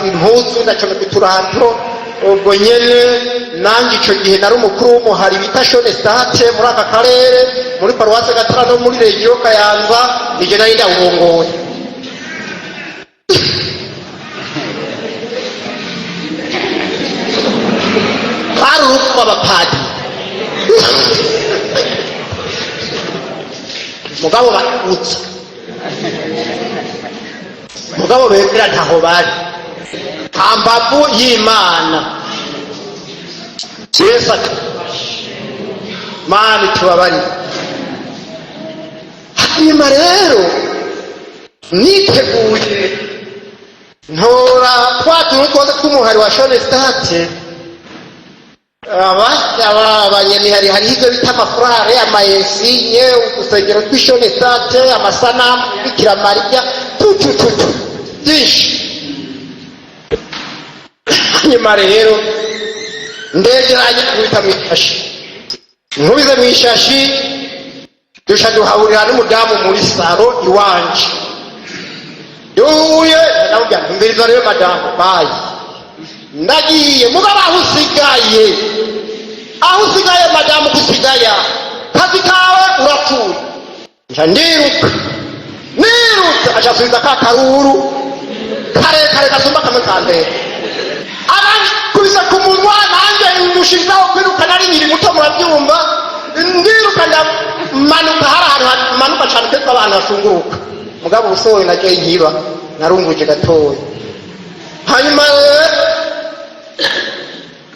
impuzu, ndacomeka uturato. Ubwo nyene nanjye ico gihe nari umukuru w'umuhari bita Shone State muri aka karere, muri paruwase Gatara no muri région Kayanza, nije nari ndawurongoye. Hari urugo rw'abapadiri, mugabo batutse, mugabo bemera ntaho bari hambavu y'Imana. Yesu ati: 'Mana tubabarire.' Hanyuma rero niteguye, ntora twa tuntu twose tw'umuhari wa Shone State. Abanyamihari hariho ibyo bita amafurare, amayesinye, udusengero tw'Ishone State, amasanamu, Bikira Mariya, tutututu byinshi. Hanyuma rero ndegeranya, nkubita mu ishashi, nkubize mu ishashi, dusha duhahurira n'umudamu muri salon iwanje. Duhuye, ndamubwira: 'Umviriza rero madamu, bayi ndagiye, mugabo aho usigaye, aho usigaye madamu, kusigaya kazi kawe urapfuye.' Nca ndiruka, nirutse aca asubiza ka karuru karekare gasumba kamwe ka mbere, arankubise ku munwa, nanjye ndushizaho kwiruka. Nari nkiri muto, murabyumva. Ndiruka, ndamanuka, hari ahantu hamanuka cyane kuko abantu bashunguruka, mugabo ubusohoye nagiye nkiba narunguje gatoya. Hanyuma rero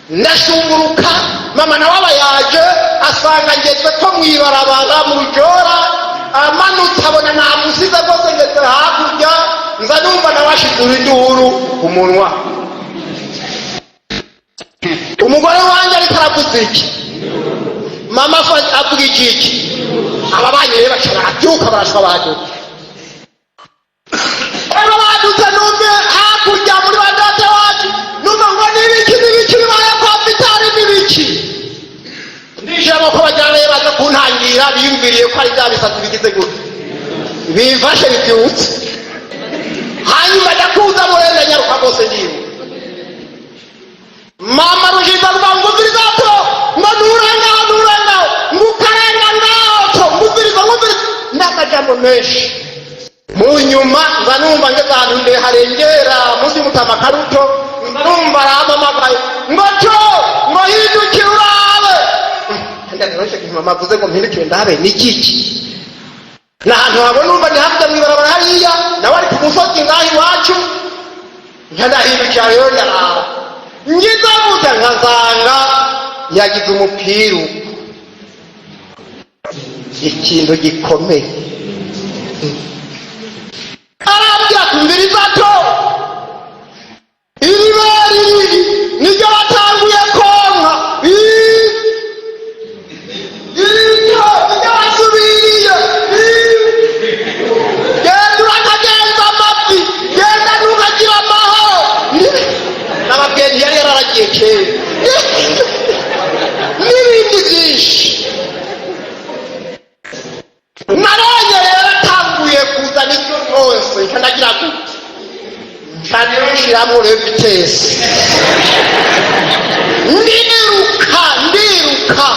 ndashunguruka, mama nawe aba yaje, asanga ngezwe ko mwibarabara mu rujora, amanutse abona namusize rwose, ngeze hakurya, nza numva nawe ashize induru ku munwa. Umugore wanjye ariko aravuze iki? Mama avuga iki iki? Aba banyi rero baca barabyuka, barashwa, baduka. Rero badutse, numve hakurya muri ba data wacu, numva ngo: 'Nibiki, nibiki bibaye kwa Vitari, nibiki?' Ndishiramo ko bajyana rero baza kuntangira, biyumviriye ko ari bya bisatsi bigize gutya bimfashe bibyutse. Hanyuma ndakuza murenda, nyaruka rwose, ndiwe mama rushiza ruva ngo: 'Umviriza to, ngo nturengaho, nturengaho, ngo ukarenga ngaho to, ngumviriza, ngumviriza.' Amajambo menshi. Mu nyuma nza numva ngeze ahantu nde harengera munsi y'umutama Karuto, nza numva arampamagaye ngo to ngo hindukire urabe. Rero icyo gihe mama avuze ngo mpindukire ndabe ni igiki? Ni ahantu habona, urumva ni hakurya mw'ibarabara hariya, nawe ari ku musozi ngaho iwacu. Ndahindukira rero ndaraba, ngize gutya nkasanga yagize umupira uko, ikintu gikomeye. Arambwira ati: "Mbiriza to, iri bere iri niryo batanguye konka, iryo niryo basubiriye. Genda urakagenza amavi, genda ntukagira amahoro." Nababwiye ntiyari yararagiye kera n'ibindi byinshi. Naronye rero atanguye kuzana ibyo byose, nkanagira gute, nkanishiramo rero vitesse, ndiruka, ndiruka,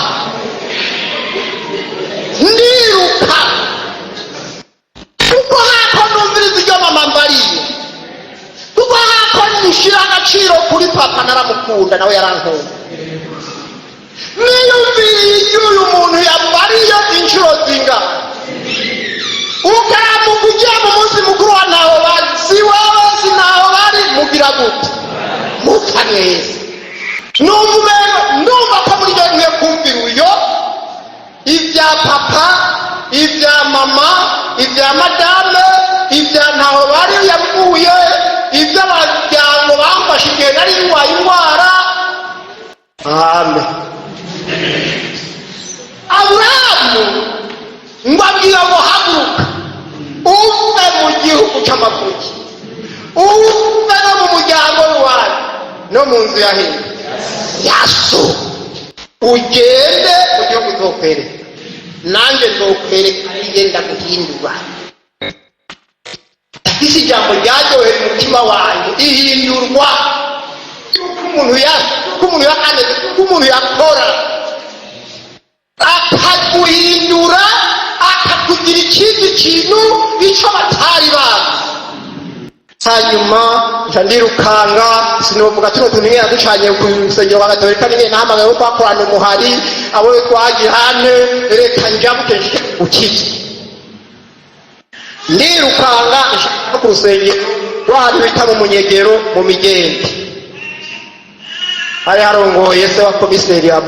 ndiruka, kuko hako numviriza ibyo mama mbariye, kuko hako nshira agaciro kuri papa. Naramukunda, nawe yarankunda. Niyumviriye ibyo uyu muntu yambariye inshuro zingana, ukaramuka ugiye mu munsi mukuru wa ntaho bari, si wowe, si ntaho bari, mugira gute? Mupfa neza. Numva umengo ndumva ko muri byo nkwiye kumvira uyo, ibya papa, ibya mama, ibya madame, ibya ntaho bari yavuye, iby'abajyango bamfashe igihe nari ndwaye indwara. Amen. Aburahamu ngo abwira ngo: "Haguruka uve mu gihugu cy'amavuki, uve no mu muryango w'iwanyu no mu nzu ya hino yaso, ugende mu gihugu nzokwereka, nanjye nzokwereka igenda guhindura." Isi ijambo ryaryoheye umutima wanjye, ihindurwa yuko umuntu ya uko umuntu yakaneze, uko umuntu yakora akaguhindura, akakugira ikindi kintu icyo batari bazi. Hanyuma nca ndirukanga. Sinovuga tuno tuntu nyene ducanye ku rusengero rwa gatolika, nyene nahamagaye ko twakorana umuhari, abo twagihane. Reka njabuke nshike ukize. Ndirukanga nshika ku rusengero rw'ahantu bita mu Munyegero, mu Migende. Hari harongoye se wa komiseri ya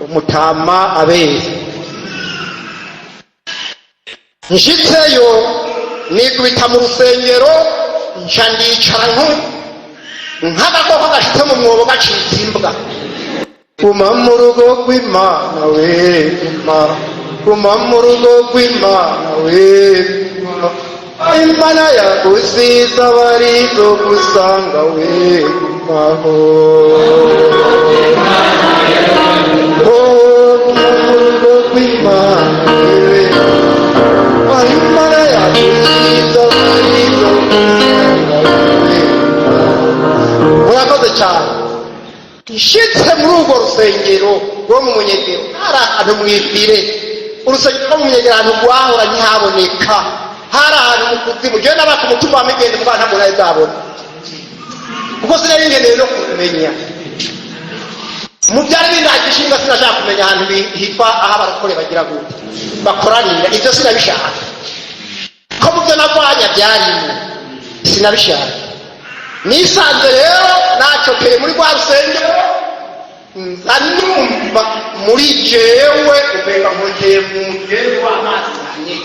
umutama Abere. Nshitseyo nikubita mu rusengero, nca ndicara nk'agakoko gashitse mu mwobo gacitse imbwa. Guma mu rugo rw'Imana we, guma, guma mu rugo rw'Imana we, guma. Imana yagusize abarizo gusanga we, gumaho. Oh, guma mu rugo rw'Imana we, Imana yagusize abarizo gusanga we. Murakoze cyane. Nshitse muri urwo rusengero rwo mu Munyegero, hari ahantu mwifire. Urusengero rwo mu Munyegero, ahantu rwahora ntihaboneka, hari ahantu mu kuzimu. Jewe naba ku mutumba wa Migende, mugabo ntabwo nari bwabona, kuko sinari ngeneye no kumenya mu byari bindaje ishinga. Sinashaka kumenya ahantu hitwa aho abarokore bagira gute, bakoranira. Ibyo sinabishaka, ko mu byo nagwanya byarimo, sinabishaka. Nisanze rero nacokeye muri rwa rusengero, nza numva muri jewe umenga nkongeye mu jewe w'amazi.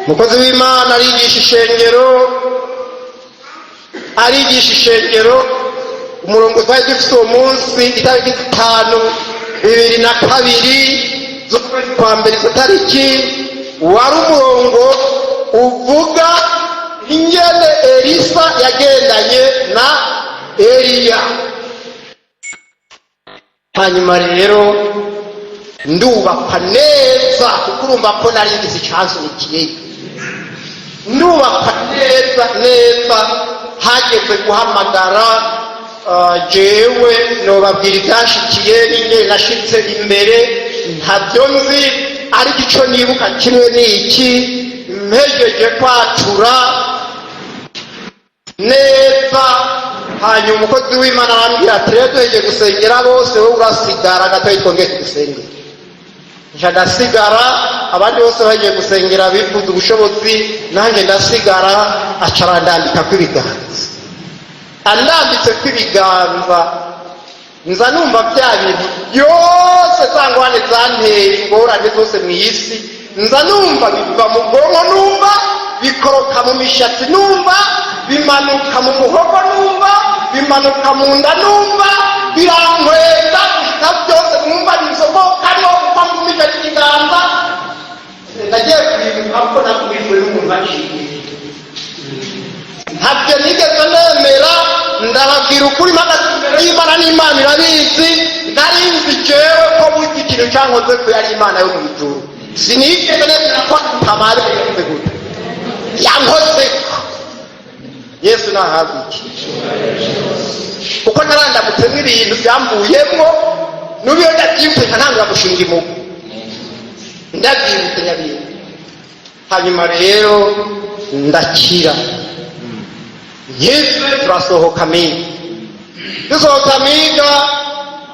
Umukozi w'Imana arigisha ishengero, arigisha ishengero. Umurongo twari dufite uwo munsi, itariki 5, 2002 z'ukwezi kwa mbere, izo tariki wari umurongo uvuga ingene Elisa yagendanye na Eliya. Hanyuma rero ndubakwa neza, kuko urumva ko nari ngize icyansunikiyeyo. Ndubakwa neza neza. Hageze guhamagara, jewe nobabwira ibyashikiye n'ingene nashitse imbere, ntabyo nzi. Ariko icyo nibuka kimwe ni iki: mpejeje kwatura neza, hanyuma umukozi w'Imana arambwira ati: "Rero duhejeje gusengera bose, wowe urasigara gatoya, twongeye kugusengera." Nca ndasigara. Abandi bose bagiye gusengera bifuza ubushobozi, nanjye ndasigara. Aca arandambika kw'ibiganza. Andambitse kw'ibiganza, nza numva bya bintu byose, za ngorane zanteye ingorane zose mu isi, nza numva biva mu bwonko, numva bikoroka mu mishatsi, numva bimanuka mu muhogo, numva bimanuka mu nda, numva birankwega gushika byose, numva bisohokamo kuva mu mishatsi ikiganza. Nagiye kwibuka ko nakubiswe n'umuntu aciye. Ntabyo nigeze nemera. Ndababwira ukuri, mpagaze imbere y'Imana n'Imana irabizi, nari nzi jewe ko burya ikintu cyankoze ko yari Imana yo mu ijuru. Sinigeze nemera ko tamari yakoze gute, yankoze. Yesu nahabwa iki, kuko narandamutsemo ibintu byamvuyemwo. N'ubu iyo ndabyibutse ntangura gushinga imugu, ndabyibutse nyabintu. Hanyuma rero ndakira, nkize, turasohoka miga. Dusohoka miga,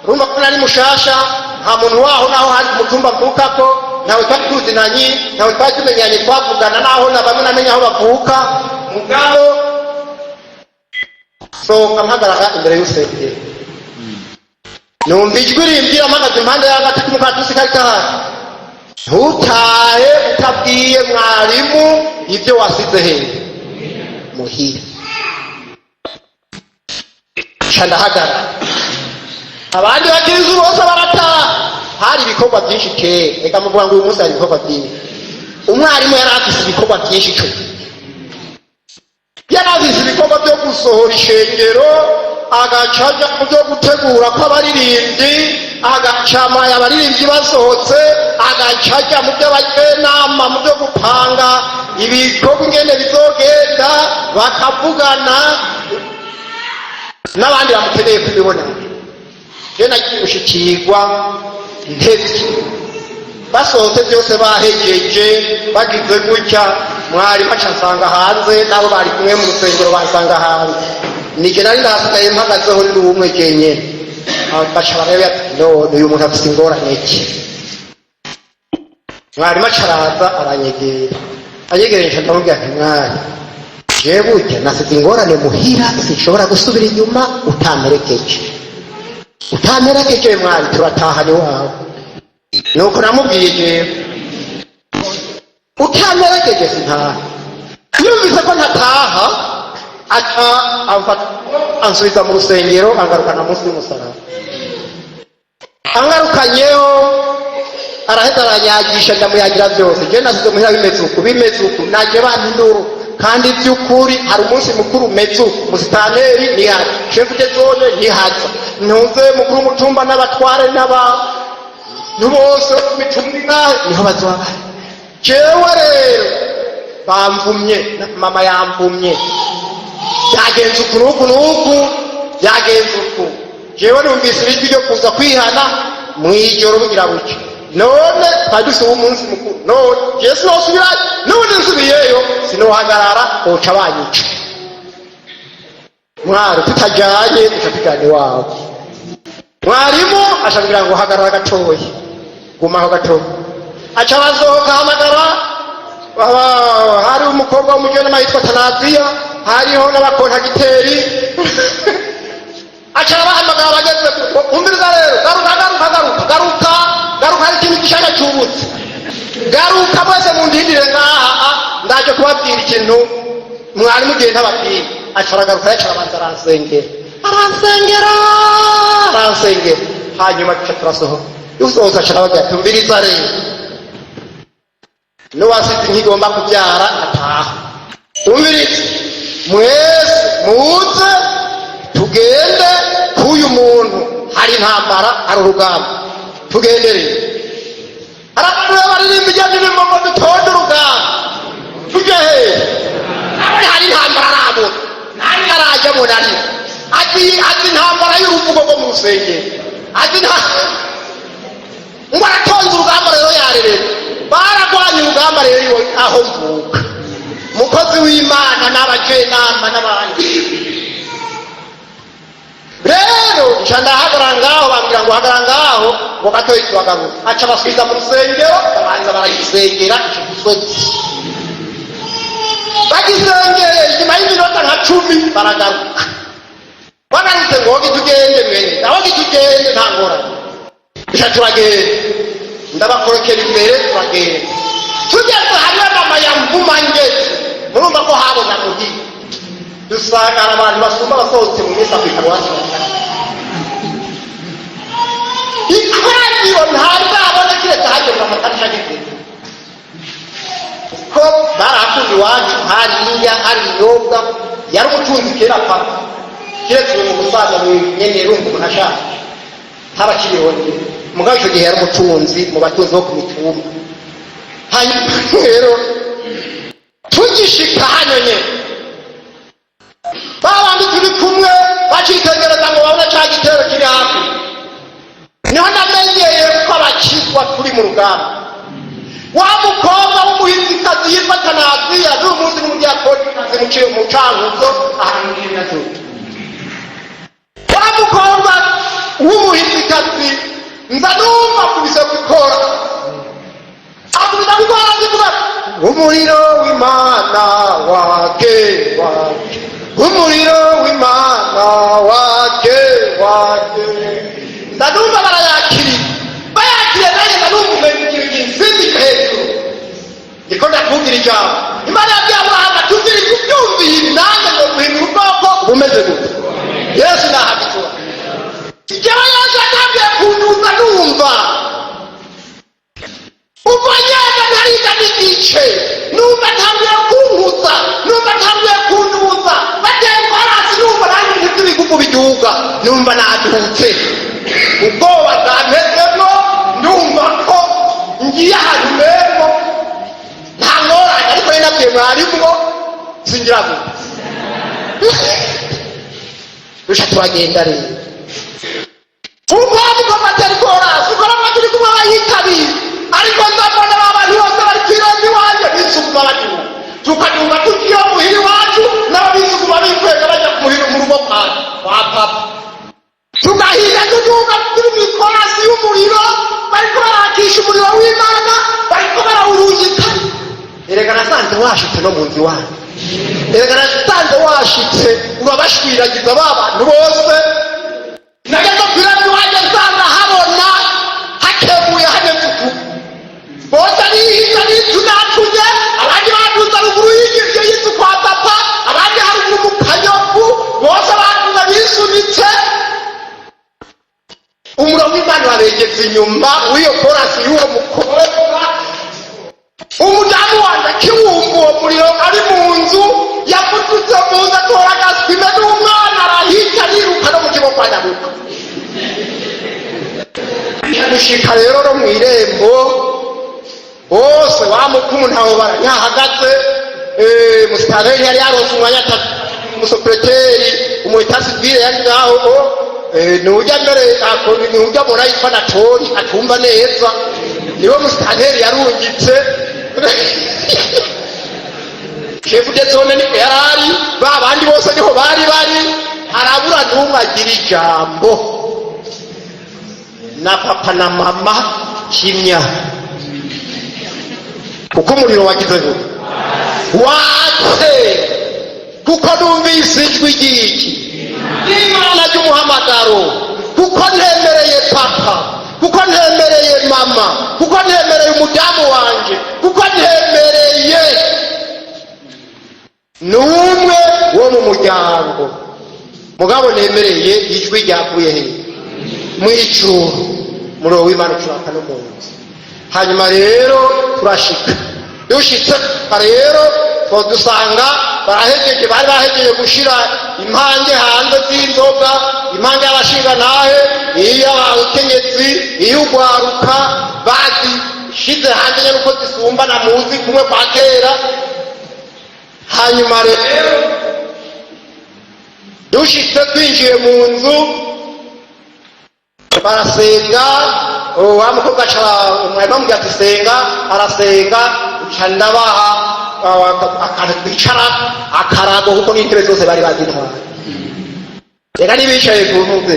urumva ko nari mushasha, nta muntu waho naho hari mu cyumba mvukako, ntawe twari tuzinanye, ntawe twari tumenyanye, twavugana naho na bamwe namenya aho bavuka. Mugabo sohoka, mpagarara imbere y'urusengero, numva ijwi rimbwira, mpagaze impande y'agati k'umukaratusi kari kahari: "Ntutahe utabwiye mwarimu ibyo wasize hehe muhira." Nca ndahagarara, abandi bakirisu bose barataha. Hari ibikorwa byinshi kera. Reka muvuga ngo uyu munsi hari ibikorwa byinshi. Umwarimu yari afise ibikorwa byinshi. Ico yari afise ibikorwa byo gusohora ishengero, agaca aja mu byo gutegura kw'abaririmbyi, agacama abaririmbyi basohotse, agaca aja mu by'abajenama, mu byo gupanga ibikorwa ingene bizogenda, bakavugana n'abandi bamukeneye kubibonana. Je nagiye gushikirwa ntevye, basohotse byose, bahejeje, bagize gutya, mwarimu aca nsanga hanze n'abo bari kumwe mu rusengero bansanga hanze. Nije nari ndahasigaye mpagazeho ndi umwe jenyene. Baca barebe ati: "None uyu muntu afise ingorane ki?" Mwarimu aca araza aranyegera. Anyegereje, nca ndamubwira nti: "Mwari, jewe burya nasize ingorane muhira, sinshobora gusubira inyuma utamperekeje. Utamperekeje mwari, turatahana iwawe." Nuko namubwiye jewe: "Utamperekeje sintaha." Yumvise ko ntataha, aca amfata ansubiza mu rusengero, angarukana munsi y'umusaraba. Angarukanyeho, araheza aranyagisha, ndamuyagira byose: jewe nasize muhira bimeze uku, bimeze uku, naje bampa induru, kandi by'ukuri hari umunsi mukuru umeze uku, musitanteri ntihaza, chef de zone ntihaza, ntuze mukuru w'umutumba n'abatware n'aba bose bo ku mitumba ingahe niho bazoba bari. Jewe rero bamvumye, mama yamvumye, byagenze uku n'uku n'uku, byagenze uku. Jewe numvise ijwi ryo kuza kwihana mu ijoro bugira buke, none twari dufise umunsi mukuru, none jewe sinosubirayo, n'ubundi nsubiyeyo sinohagarara, boca banyica. Mwari, tutajyanye, duca tujyana iwawe. Mwarimu ashobora ngo: "Hagarara gatoya, gumaho gatoya." Aca arasohoka, ahamagara hari umukobwa w'umujenama yitwa Tanaziya, hariho n'abakontagiteri. Aca arabahamagara. Bageze: "Umviriza rero, garuka, garuka, garuka, garuka, garuka, hari ikintu gishasha cyubutse. Garuka mwese mundindire ngaha, ndaje kubabwira ikintu mwarimu gihe ntababwira." Aca aragaruka, yaca arabanza aransengera, aransengera, aransengera, hanyuma duca turasohoka. Dusohotse, aca arababwira ati: "Umviriza rero, n'uwasize nkigomba kubyara ataha. Umviriza mwese, muze tugende k'uyu muntu, hari intambara, hari urugamba, tugendereye." Hari abantu rero baririmba ijya ndirimbo ngo dutonde urugamba tujye hehe? Hari intambara arabona, ntari arajyamo na rimwe. Azi intambara y'uruvugo rwo mu rusengero, azi ngo aratonze urugamba rero yarerera. Haba rero iwe aho mvuka, umukozi w'Imana n'abajenama n'abandi, rero nca ndahagarara ngaho. Bambwira ngo hagarara ngaho ngo gatoyi turagaruka. Aca basubiza mu rusengero, babanza barayisengera ico gisozi. Bagisengeye, inyuma y'iminota nka 10 baragaruka. Bagarutse ngo tugende mwene naho tugende, nta ngorane. Duca turagenda, ndabakorokera imbere, turagenda. Tugeze hariyo mama yamvuma ngeze, murumva ko habona muhira, dusanga hari abantu basumba basohotse mu minsi kw'iparuwasi. Ikoraniro ntazabona kiretse hageze amatariki ageze, ko barahakunda iwacu, hari indya, hari ibinyobwa. Yari umutunzi kera papa, kiretse uyu musaza nyene urumva umuntu ashaje ntabakiriho. Mugabo icyo gihe yari umutunzi mu batunzi bo ku mitumba. Hanyuma rero tugishika hano nyene, ba bandi turi kumwe bacitegereza ngo babone ca gitero kiri hafi. Niho namenyeye ko abakizwa turi mu rugamba. Wa mukobwa w'umuhinzikazi yitwa Tanaziya, n'uyu munsi n'umudiyakonikazi mu Cankuzo ahantu mu. Wa mukobwa w'umuhinzikazi, nza numva akubise gukora, akubita gukora zivuga: "Umuriro w'Imana wake wake, umuriro w'Imana wake wake." Nza numva barayakiriye, bayakiriye, nanjye nza numva umenga ikintu ginsindika hejuru. Ndiko ndakubwira ijambo Imana yabwiye Aburahamu: "Atubwire ubyumviye ibi, nanjye ngo guhindura ubwoko bumeze gute." Yesu nahabitura. Jewe Yesu yatangiye kunduza, numva ubwo nyene ntariga n'igice, numva ntanguye kunkuza, numva ntanguye kunduza, bateye korasi, numva nanjye ibintu by'ibigugu biduga, numva nadutse, ubwoba bwampezemwo, ndumva ko ngiye ahantu memo nta ngorane. Ariko rero nabwiye mwarimwo singira gute. Rusha turagenda rero, umwami ko batari korasi ukora turi kumwe abayitabira, ariko nzabona ba bantu bose bari kw'irembo iwanjye bisuguma baduga, tukaduga tugiye muhira iwacu, nabo bisuguma bikwega bajya muhira mu rugo kwa papa. Tugahinda tuduga turi mu ikorasi y'umuriro, bariko barakisha umuriro w'Imana, bariko barawurungika. Erega nasanze washitse no mu nzu iwanyu, erega nasanze washitse urabashwiragiza ba bantu bose. Nageze kw'irembo iwanjye, nsanga habona hakebuye, hameze uku, bose nihiza nitunatunye, abandi baduza ruguru y'iryo y'inzu kwa papa, abandi haruguru mu Kanyovu, bose baduza bisunitse. Umuriro w'Imana wabegetse inyuma w'iyo korasi y'uwo mukobwa. Umudamu wanjye akiwumva uwo muriro ari mu nzu, yavututse mu nzu, atora agaswime n'umwana, arahita ariruka no mu kigo kwa Nyabuka. Gushika rero no mu irembo bose, wa mukuru ntaho baranyahagaze. Musitanteri yari yaronse umwanya, umusopereteri umuétat civil yari ngaho, nujya mbere nujya mbona yitwa Natori atumva neza, niwe musitanteri yarungitse. Chef de zone niko yari ari, ba bandi bose niho bari bari. Harabura n'umwe agira ijambo, na papa na mama kimya, kuko umuriro wagize ngo watse, kuko numvise ijwi ry'iki ry'Imana ry'umuhamagaro, kuko ntemereye papa, kuko ntemereye mama, kuko ntemereye umudamu wanje, kuko ntemereye n'umwe wo mu muryango, mugabo nemereye ijwi ryavuye he? Mu ijuru. Umuriro w'Imana ucuraka no mu nzu. Hanyuma rero turashika, dushitse rero dusanga barahejeje, bari bahejeje gushira impange hanze z'inzoga, impange y'abashingantahe, iy'abakenyezi, iy'ugwaruka, bazishize hanze nyene uko zisumbana muzi kumwe kwa kera. Hanyuma rero dushitse, twinjiye mu nzu, barasenga. Wa mukobwa aca umwarimu amubwira ati: "Senga." Arasenga. Nca ndabaha akantu twicara, akarago, kuko n'intebe zose bari bazintwaye. Reka nibicaye ku ntebe,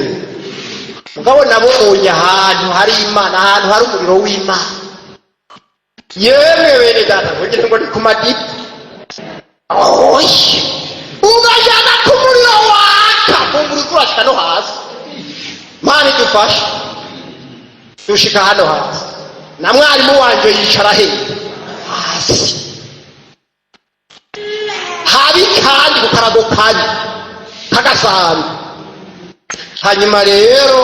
mugabo nabonye ahantu hari Imana, ahantu hari umuriro w'Imana. Yemwe bene data, kugira ngo ni ku madipi, oya, ugajana ku muriro waka, kumbura urashika no hasi. Mana idufashe dushika hano hasi, na mwarimu wanje yicara he hasi habi, kandi ku karago kabi k'agasambi. Hanyuma rero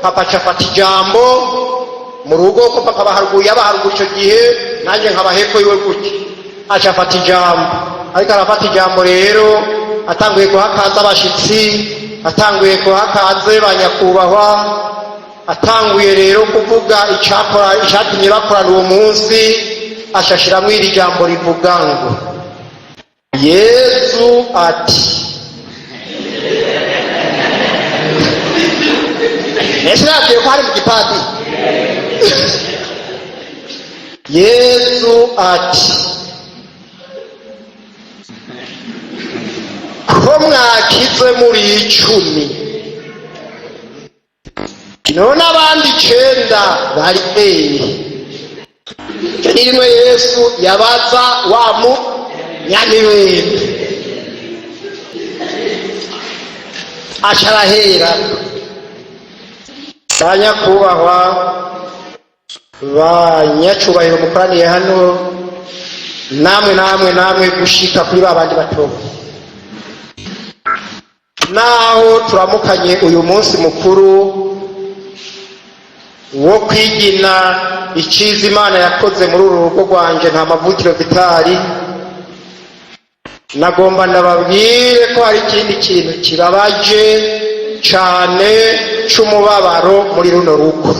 papa aca afata ijambo mu rugo, ko papa baharuguru, yaba haruguru icyo gihe, nanjye nkaba hepfo yiwe gutya. Aca afata ijambo, ariko arafata ijambo rero, atanguye guha kaze abashitsi, atanguye guha kaze ba nyakubahwa, atanguye rero kuvuga icyakora icyatumye bakorana uwo munsi, ashashiramwo iri jambo rivuga ngo: "Yezu ati." Ese nabwiye ko hari mu gipadiri? Yezu ati: "Ko mwakize muri 10, none abandi 9 bari hehe?" Icyo ni rimwe Yesu yabaza wa munyamibembe, aca arahera: "Ba nyakubahwa, ba nyacubahiro mukoraniye hano, namwe namwe namwe, gushika kuri ba bandi batoya, naho turamukanye uyu munsi mukuru wo kwigina icyiza Imana yakoze muri uru rugo rwanje nta mavukiro Vitali, nagomba ndababwire ko hari ikindi kintu kibabaje cyane c'umubabaro muri runo rugo.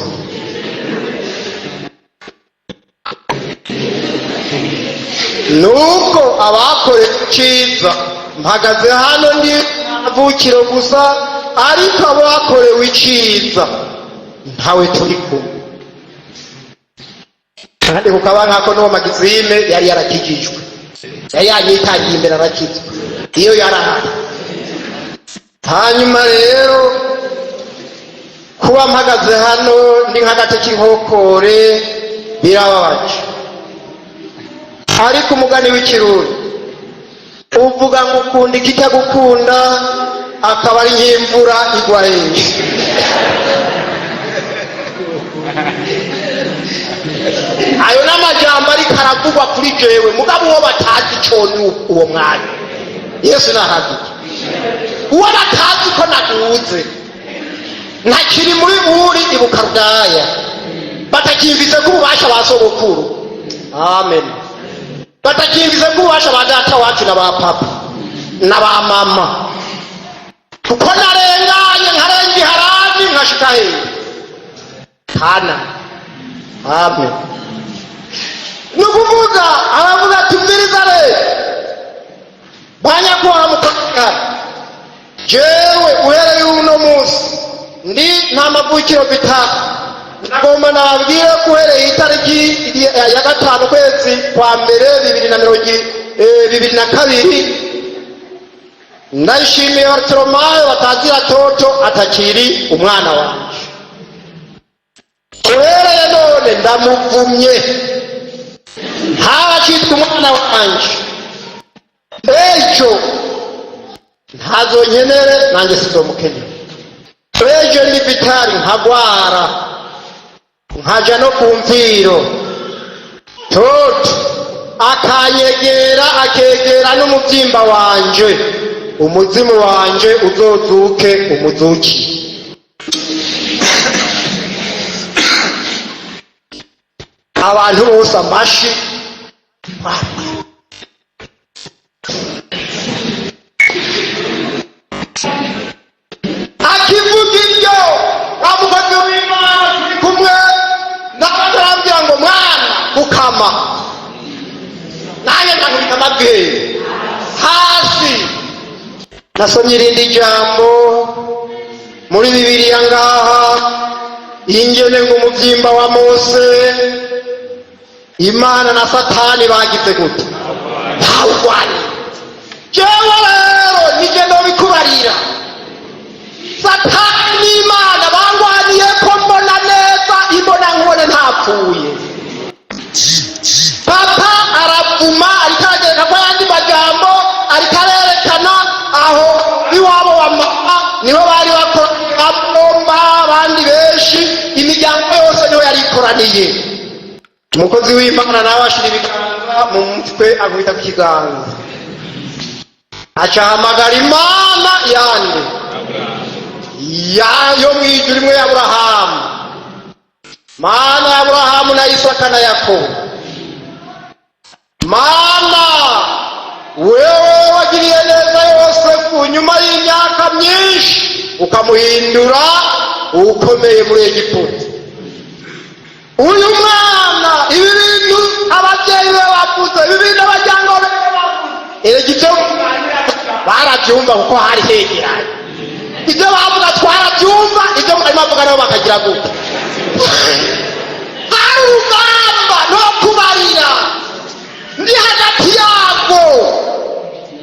Nuko abakoreye icyiza, mpagaze hano ndi mavukiro gusa, ariko abakorewe icyiza ntawe turi kumwe." Kandi kukaba nkako n'uwo Magizime yari yarakijijwe, yari yanyitangiye imbere arakizwa iyo yarahari. Hanyuma rero kuba mpagaze hano ndi nk'agati k'inkokore birababaje, ariko umugani w'ikirundi uvuga ngo ukunda ikitagukunda akaba ari nk'imvura igwa hejuru. Ayo n'amajambo ariko aravugwa kuri jewe, mugabo uwo batazi ico ni uwo mwanya Yesu nahavuge, uwo batazi ko naduze ntakiri muri buri ibukarudaya, batakimvise ko ububasha ba sogokuru, amen, batakimvise ko ububasha ba data wacu na ba papa na ba mama, kuko narenganye nkarenga iharani nkashika hehe kana, amen. Ni ukuvuga aravuga ati: "Mviriza rero banyakubaha mukaka, jewe uhereye uno munsi ndi nta mavukiro bitatu, nagomba nababwire ko uhereye itariki ya 5 ukwezi kwa mbere 2022, ndayishimiye Bartolomayo batazira Toto atakiri umwana wanje. Uhereye none ndamuvumye, ntabacitwa umwana wanje. Ejo ntazonkenere, nanjye sizomukenera. Ejo ndi Vitali nkagwara nkaja no ku mviro, Toto akanyegera, akegera n'umubyimba wanje, umuzimu wanje uzozuke umuzuki." Abantu bose amashi. Akivuga ibyo, wa mukozi w'Imana turi kumwe n'abandi arambwira ngo: "Mwana, ukama." Nanjye ndakubita amabwire hasi. Nasomye irindi jambo muri Bibiliya ngaha, ingene ngo umubyimba wa Mose Imana na Satani bagize gute? Bawugwaniye. Jewe rero nije nobikubarira. Satani n'Imana bangwaniye ko mbona neza, imbona nkubone ntapfuye. Papa aravuma, ariko aragereka ko ayandi majambo, ariko arerekana aho iwabo wa mama niho bari bakora abomba, abandi benshi, imiryango yose niho yari ikoraniye. Umukozi w'Imana nawe ashira ibiganza mu mutwe, akubita ku kiganza, acahamagara Imana yande yo mu ijuru, imwe ya Aburahamu, Mana ya Aburahamu na Isaka na Yakobo. Mana wewe wagiriye neza Yosefu nyuma y'imyaka myinshi, ukamuhindura ukomeye muri Egiputa. Uyu mwana, ibi bintu ababyeyi be bavuze, ibi bintu abajyango be bavuze, erega ibyo barabyumva kuko hari hegeranye. Ibyo bavuga twarabyumva, ibyo barimo bavuga nabo bakagira gute? Hari urugamba no kubarira ndi hagati yabwo,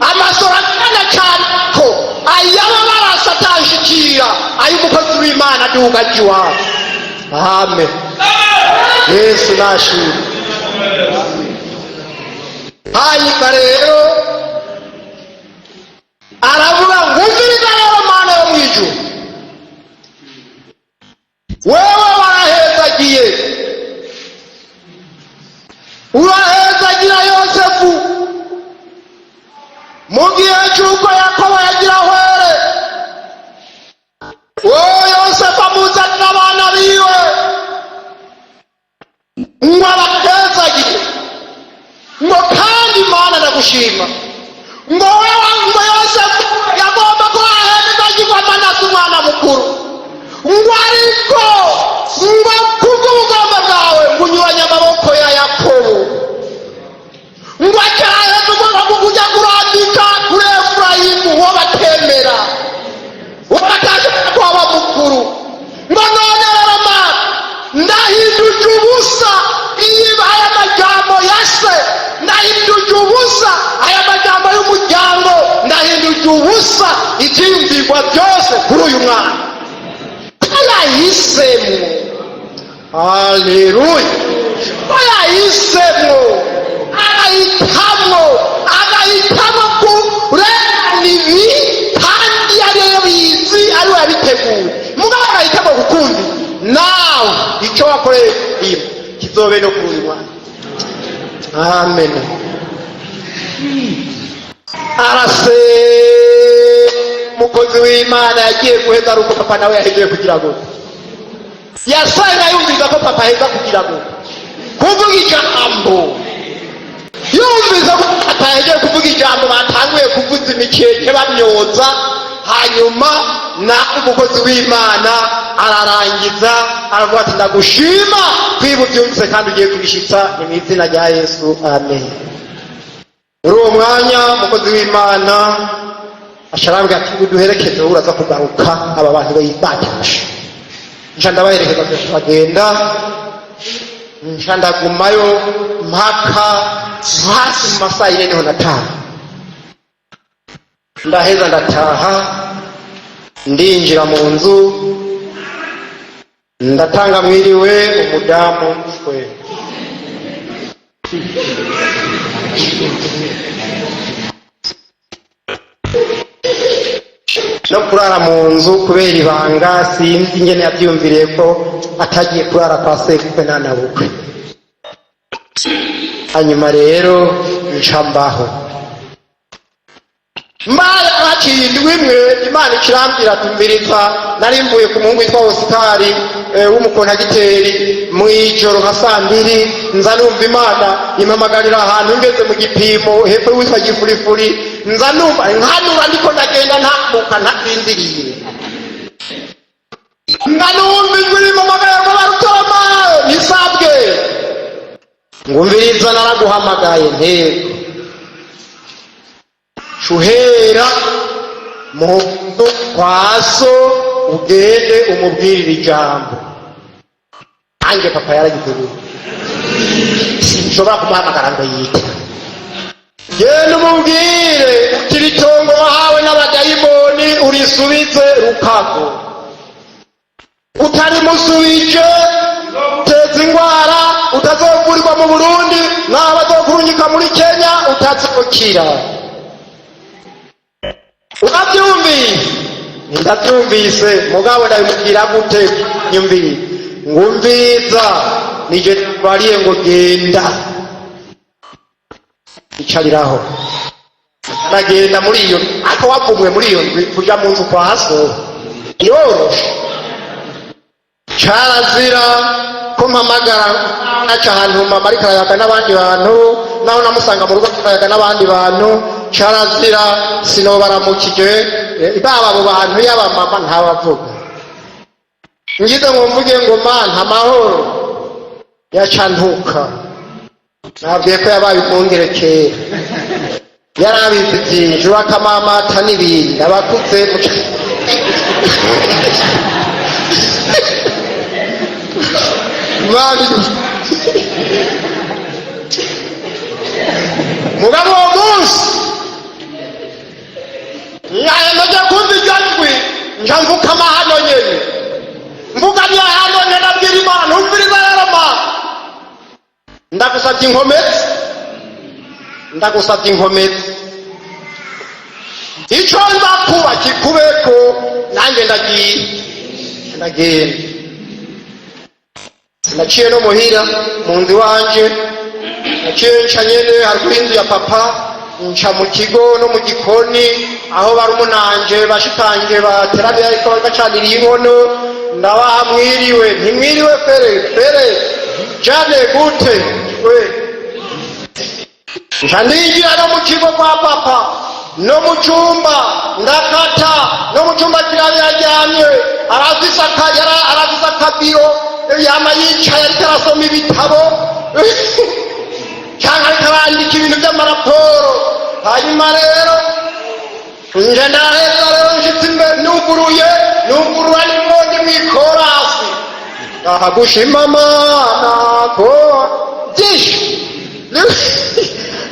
amasoro agana cyane ko ayaba barasa atanshikira, ay'umukozi w'Imana aduga aja iwabo. Amen. Yesu nashimwe. Hanyuma rero aravuga ngo: "Umviriza rero, Mana yo mu ijuru, wewe warahezagiye, urahezagira Yosefu mu gihe cy'uko Yakobo yagira hwere. Wowe Yosefu amuzanira abana biwe ngo abahezagire, ngo kandi Imana ndagushima, ngo wewe, ngo Yosefu yagomba ko ahezagirwa Manase umwana mukuru, ngo ariko ngo kubw'ubugomba bwawe ngo unyuranye amaboko ya Yakobo, ngo acaraheza ugomba kujya kurambika kuri Efurayimu, uwo batemera, uwo batashobora kuba mukuru. Ngo none rero Mana, ndahinduje ubusa iyi aya majambo ya se, ndahinduje ubusa aya majambo y'umuryango, ndahinduje ubusa ibyiyumvirwa byose kuri uyu mwana ko yahisemo." Haleluya! Ko yahisemo, agahitamo, agahitamo kurengana ibi, kandi ariyo bizi, ariwe yabiteguye, mugabo agahitamo gukunda. Nawe icyo wakoreye iyo kizobe no kuri uyu mwana. Amen. Arase umukozi w'Imana yagiye guheza ari uko papa nawe yahejeje kugira ngo yasenga, yumviza ko papa aheza kugira ngo kuvuga ijambo. Yumviza ko papa yagiye kuvuga ijambo, batanguye kuvuza imikeke bamyoza. Hanyuma na umukozi w'Imana ararangiza, aravuga ati: "Ndagushima kwiba ubyumvise kandi ugiye kubishyitsa, ni mu izina rya Yesu, amen." Muri uwo mwanya umukozi w'Imana asharambwira ati: "Uduherekeze, wowe uraza kugaruka aba bantu batashe." Nca ndabaherekeza, bagenda, nca ndagumayo mpaka hasi mu masaa 4, niho nataha. Ndaheza ndataha, ndinjira mu nzu, ndatanga mwiriwe, umudamu we no kurara mu nzu kubera ibanga, sinzi ingene yabyumviriye ko atagiye kurara kwa sekukwe nanabukwe. Hanyuma rero nca mbaho mbaye haciye indwi imwe, Imana ikirambwira tumviriza. Nari mvuye ku muhungu witwa Osikari w'umukontagiteri, mu ijoro nka saa 2 nza numva Imana impamagarira ahantu ngeze mu gipimo hepfo witwa Gifurifuri. Nza numva nkanura, ndiko ndagenda ntambuka ntasinziriye, nka numva ijwi rimpamagaye ngo: "Barutoromayo." Nisabwe ngumviriza, naraguhamagaye ntego shuhera mu nzu kwa so, ugende umubwirire ijambo. Nanjye papa yaragize gute, sinshobora kumuhamagara ngo yite. Genda umubwire uti iri tongo wahawe n'abadayimoni urisubize Rukago. Utarimusubije uteza indwara utazovurirwa mu Burundi, n'aho bazokurungika muri Kenya utazokira. Urabyumvise? Ndabyumvise, mugabo ndabimubwira gute? Nyumvire, ngumviza nije bariye ngo genda icariraho. Aragenda muri iyo, ariko wavumwe muri iyo ndwi kuja mu nzu kwa so yoroshe. Carazira ko mpamagara aca ahantu mama ariko arayaga n'abandi bantu, naho namusanga mu rugo arayaga n'abandi bantu. Carazira, sinobaramukije baba abo bantu yaba mama ntabavuga. Ngize ngo mvuge ngo mana amahoro, yaca ntuka. Nabwiye ko yabaye umwungere kera, yarabizi byinshi, bakamamata n'ibindi abakuze. Mugabo uwo munsi nyayemeje kumva iryo jwi, nja mvukama hano nyene, mvugamye hano nyene, ndabwira Imana: umviriza rero Mana, ndagusabye inkomezi, ndagusabye inkomezi, ico nza kuba kikubeko, nanjye ndagiye, ndagenda. Naciye no muhira mu nzu iwanje, naciye nca nyene haruguru y'inzu ya papa, nca mu kigo no mu gikoni aho barumunanje bashikanje bateraniye ariko bacaniriye inkono. Ndabaha mwiriwe, ntimwiriwe fere fere jane gute we. Nca ndinjira no mu kigo kwa papa, no mu cumba ndakata, no mu cumba kirabe yaryamye, arafise arafise akabiro yama yicaye ariko arasoma ibitabo cyangwa ariko arandika ibintu by'amaraporo. Hanyuma rero nje ndaheza rero nshitse imbere, nuguruye, nugurura nimwo ndi mw'ikorasi ndagushima Mana ko byinshi.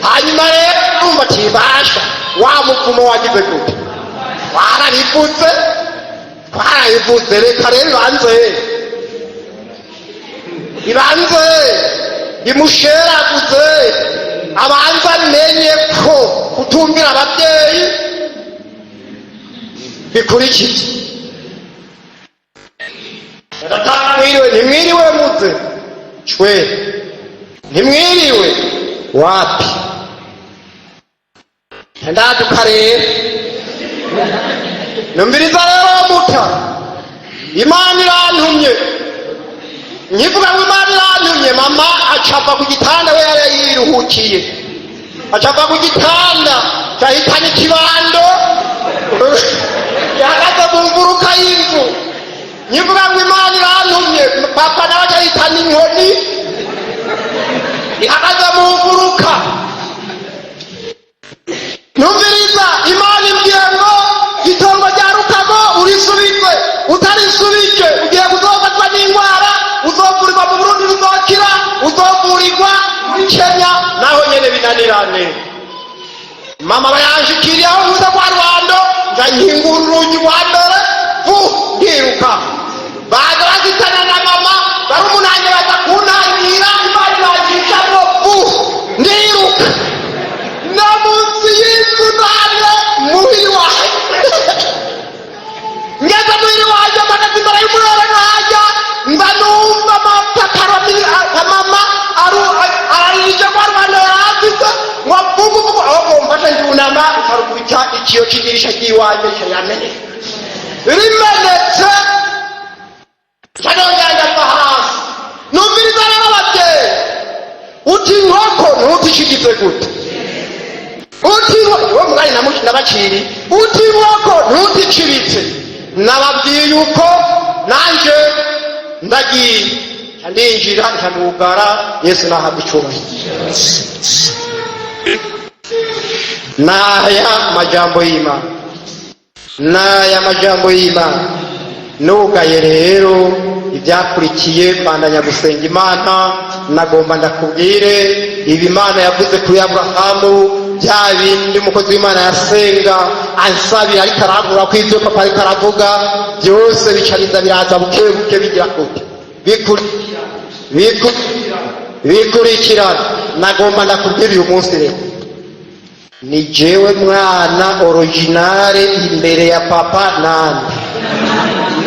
Hanyuma rero numva tibasha wa mupfumo wagize gute, warabivutse, twarabivutse, reka rero ibanze ibanze imusheraguze, abanza amenye ko kutumvira ababyeyi bikurikije. Mwiriwe, ntimwiriwe muze cwe, ntimwiriwe wapi. Ndaduka rero, numviriza rero muta, Imana irantumye. Nkivuga ngo Imana irantumye, mama acava ku gitanda, we yari yiruhukiye, acava ku gitanda cyahitanye ikibando gihagaze mu mfuruka y'inzu. Nkivuga ngo Imana irantumye, papa nawe acahitana inkoni ihagaze mu mfuruka. Numviriza, Imana imbwiye ngo itongo rya Rukago urisubizwe, utarisubije ugiye kuzofatwa n'indwara, uzovurirwa mu Burundi uzokira, uzovurirwa muri Kenya naho nyene binanirane. Mama bayanshikiriye aho nkuze kwa Rwando, nja nkingura urugi rwa mbere vu ndiruka, baza bazitana na mama barumunanje, baza kuntangira, Imana iranshicamwo vu ndiruka no munsi y'inzu nane muhiri wawe. Ngeze muhiri wanje, mpagaze imbere y'umurere nkajya nza numva mama araririje kwa Rwanda yarafise ngo vugu vugu, ahubwo mfashe ndunama nkarugurika ikiyo c'idirisha ry'iwanje kirameneka, rimenetse, ncanongera ndava hasi. Numviriza rero abavyeyi, uti inkoko ntutishigize gute, uti uwo mugani nabaciri, uti inkoko ntuticiritse. Nababwiye yuko nanje ndagiye, ndinjira ndugara. Yesu nahabwa icubahiro. Naya majambo y'Imana, naya majambo y'Imana nugaye rero. Ibyakurikiye, mbandanya gusenga Imana. Nagomba ndakubwire ibi Imana yavuze kuri Aburahamu, bya bindi umukozi w'Imana yasenga ansabira, ariko arambura ko ibyo papa ariko aravuga byose bicariza, biraza buke buke, bigira gute, bikurikira, bikurikira, bikurikirana. Nagomba ndakubwira uyu munsi rero, ni jewe mwana original imbere ya papa nande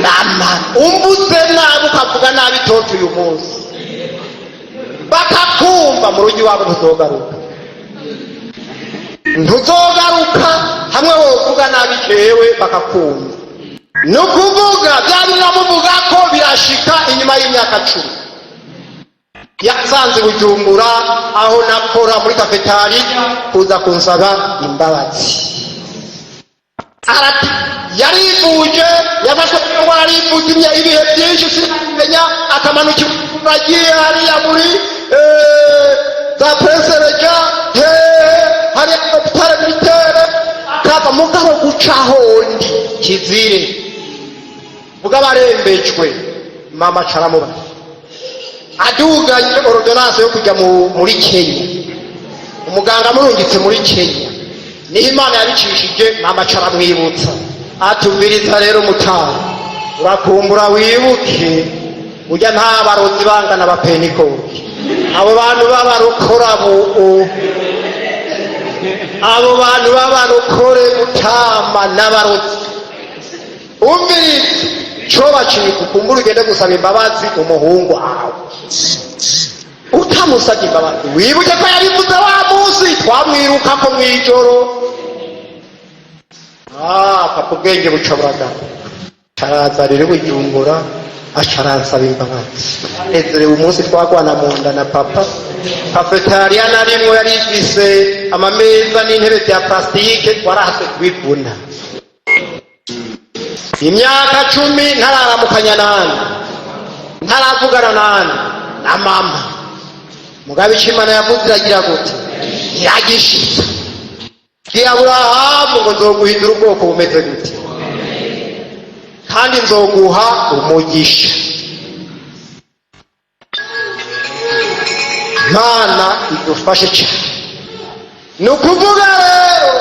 nama. Umbuze nabi, ukavuga nabi toto uyu munsi, bakakumva mu rugo iwabo, ntuzogaruka, ntuzogaruka. Hamwe wovuga nabi jewe bakakumva, ni ukuvuga bya binamuvuga ko birashika. Inyuma y'imyaka 10 yasanze Bujumbura aho nakora muri cafétéria, kuza kunsaba imbabazi. Arati yarivuje, yafashwe n'indwara, arivuje ibihe byinshi sinabimenya, akamanukira agiye hariya muri za presereja hehe, hariya hôpital militaire, akava. Mugabo guca hondi kizire, mugabo arembejwe, mama caramubaza, aduganye ordonnance yo kujya muri Kenya, umuganga amurungitse muri Kenya, niho Imana yabicishije. Mama caramwibutsa, atumviriza rero mutaha, urakumbura wibuke ujya nta barozi bangana bapenikoki, abo bantu b'abarokora, abo bantu b'abarokore mutama n'abarozi. Umviriza co bacika, ukumbura ugende gusaba imbabazi umuhungu wawe. Utamusabye imbabazi, wibuke ko yabivuze wa munsi twamwirukako mw'ijoro. Ah, papa ubwenge buca buragaruka, caraza rero Bujumbura, aca aransaba imbabazi. Nezerewe umunsi twagwana mu nda na papa. Cafétéria na rimwe yari ifise amameza n'intebe vya plastique, warahase kubivuna. Imyaka 10 ntararamukanya nande, ntaravugana nande na mama. Mugabe icyo Imana yavuze iragira gute? Iragishitsa. Bwira Aburahamu ngo nzoguhindura ubwoko bumeze gute, kandi nzoguha umugisha. Imana idufashe cyane. Ni ukuvuga rero,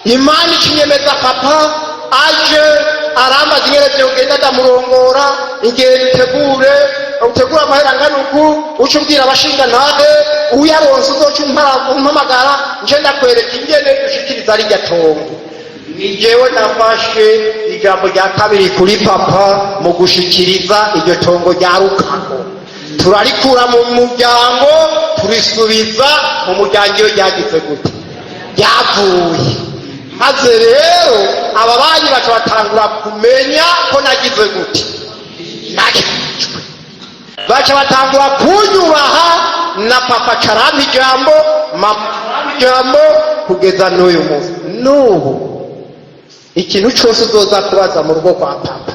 Imana ikinyemeza, papa aje arambaza ingene vyogenda, ndamurongora: ingendo utegure, utegure amahera angana uku, uce ubwira abashinga ntahe, uyaronse uzoca umpamagara, nje ndakwereka ingene ushikiriza rirya tongo. Ni jewe nafashe ijambo rya kabiri kuri papa mu gushikiriza iryo tongo rya Rukago, turarikura mu muryango, turisubiza mu muryango iyo ryagize gute, ryavuye. Maze rero aba banyi baca batangura kumenya ko nagize gute, nakijwe. Baca batangura kunyubaha, na papa carampa ijambo, mama carampa ijambo, kugeza n'uyu munsi. N'ubu ikintu cyose uzoza kubaza mu rugo kwa papa,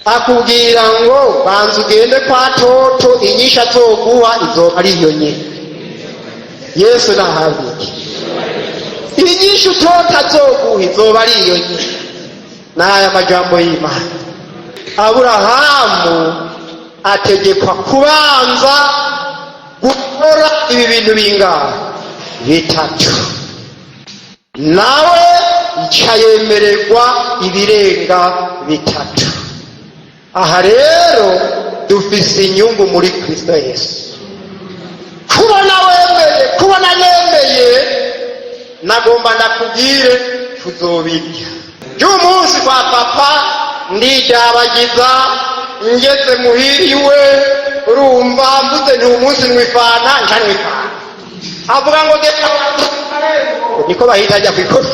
akubwira ngo banza ugende kwa toto, inyishu azoguha izoba ari iyo nyene. Yesu nahabwa iki? Inyishu toto azoguha izoba ari iyo nyene. N'aya majambo y'Imana, Aburahamu ategekwa kubanza gukora ibi bintu bingahe? Bitatu. Nawe nca yemererwa ibirenga bitatu. Aha rero dufise inyungu muri Kristo Yesu. Kubona wemeye, kubona nemeye, nagomba ndakubwire tuzobirya. By'umunsi kwa papa ndidabagiza, ngeze muhiriwe, urumva mvuze nti umunsi nwifana, nca nwifana. Avuga ngo genda, niko bahita ajya kwikora,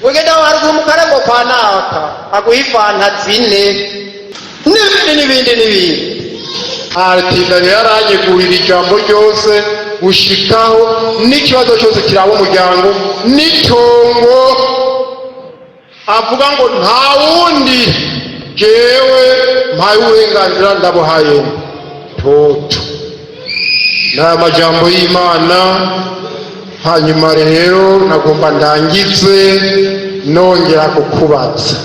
ugenda haruguru mu karembo kwa naka, aguha ifanta zine n'ibindi n'ibindi n'ibindi. Aratinda rero aranyegurira ijambo ryose, gushikaho n'ikibazo cyose kiraba umuryango n'itongo, avuga ngo nta wundi jewe mpaye uburenganzira, ndabuhaye toto. N'aya majambo y'Imana. Hanyuma rero nagomba ndangize nongera kukubaza.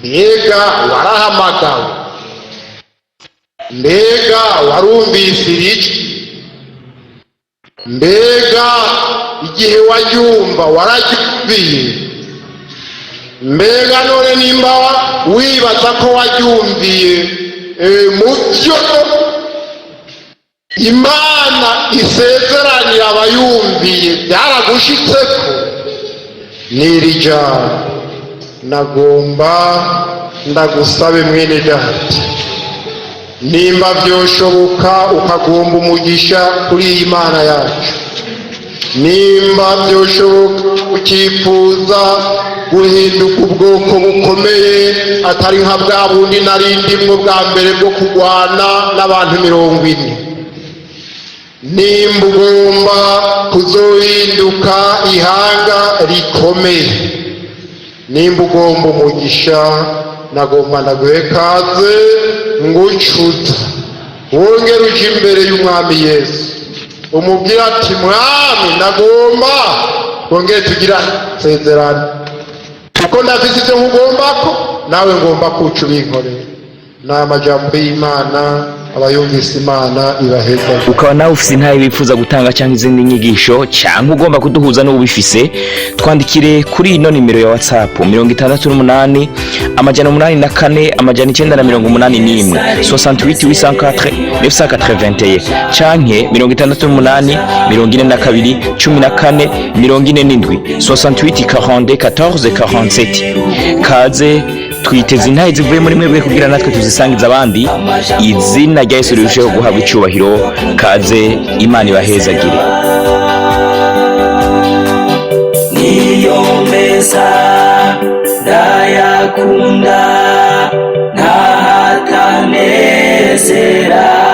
Mbega warahamagawe? Mbega warumvise iri? Mbega igihe waryumva wararyumviye? Mbega none nimba wibaza ko waryumviye, mu byo Imana isezeranira abayumviye byaragushitseko? N'iri jambo nagomba ndagusabe, mwene Data, nimba byoshoboka ukagomba umugisha kuri iyi Mana yacu, nimba byoshoboka ukifuza guhinduka ubwoko bukomeye, atari nka bwa bundi nari ndimwo bwa mbere bwo kurwana n'abantu 40, nimba ugomba kuzohinduka ihanga rikomeye, nimba ugomba umugisha, nagomba ndaguhe kaze ngucuza wongere uje imbere y'Umwami Yesu, umubwire ati: "Mwami, ndagomba wongere tugira isezerano, kuko ndafise ibyo nkugombako, nawe ngomba kuca ubinkorera." Ni amajambo y'Imana. Abayumvise, Imana ibaheza. Ukaba nawe ufise intahe wifuza gutanga cyangwa izindi nyigisho, cyangwa ugomba kuduhuza n'ubifise, twandikire kuri ino nimero ya WhatsApp: 68 804 981, 68 804 981, canke 68 42 14 47, 68 42 14 47. Kaze, twiteze intahe zivuye muri mwebwe kugira natwe tuzisangiza abandi, izina rya Yesu rirusheho guhabwa icyubahiro. Kaze, Imana ibahezagire. Niyo meza ndayakunda, ntahatanezera.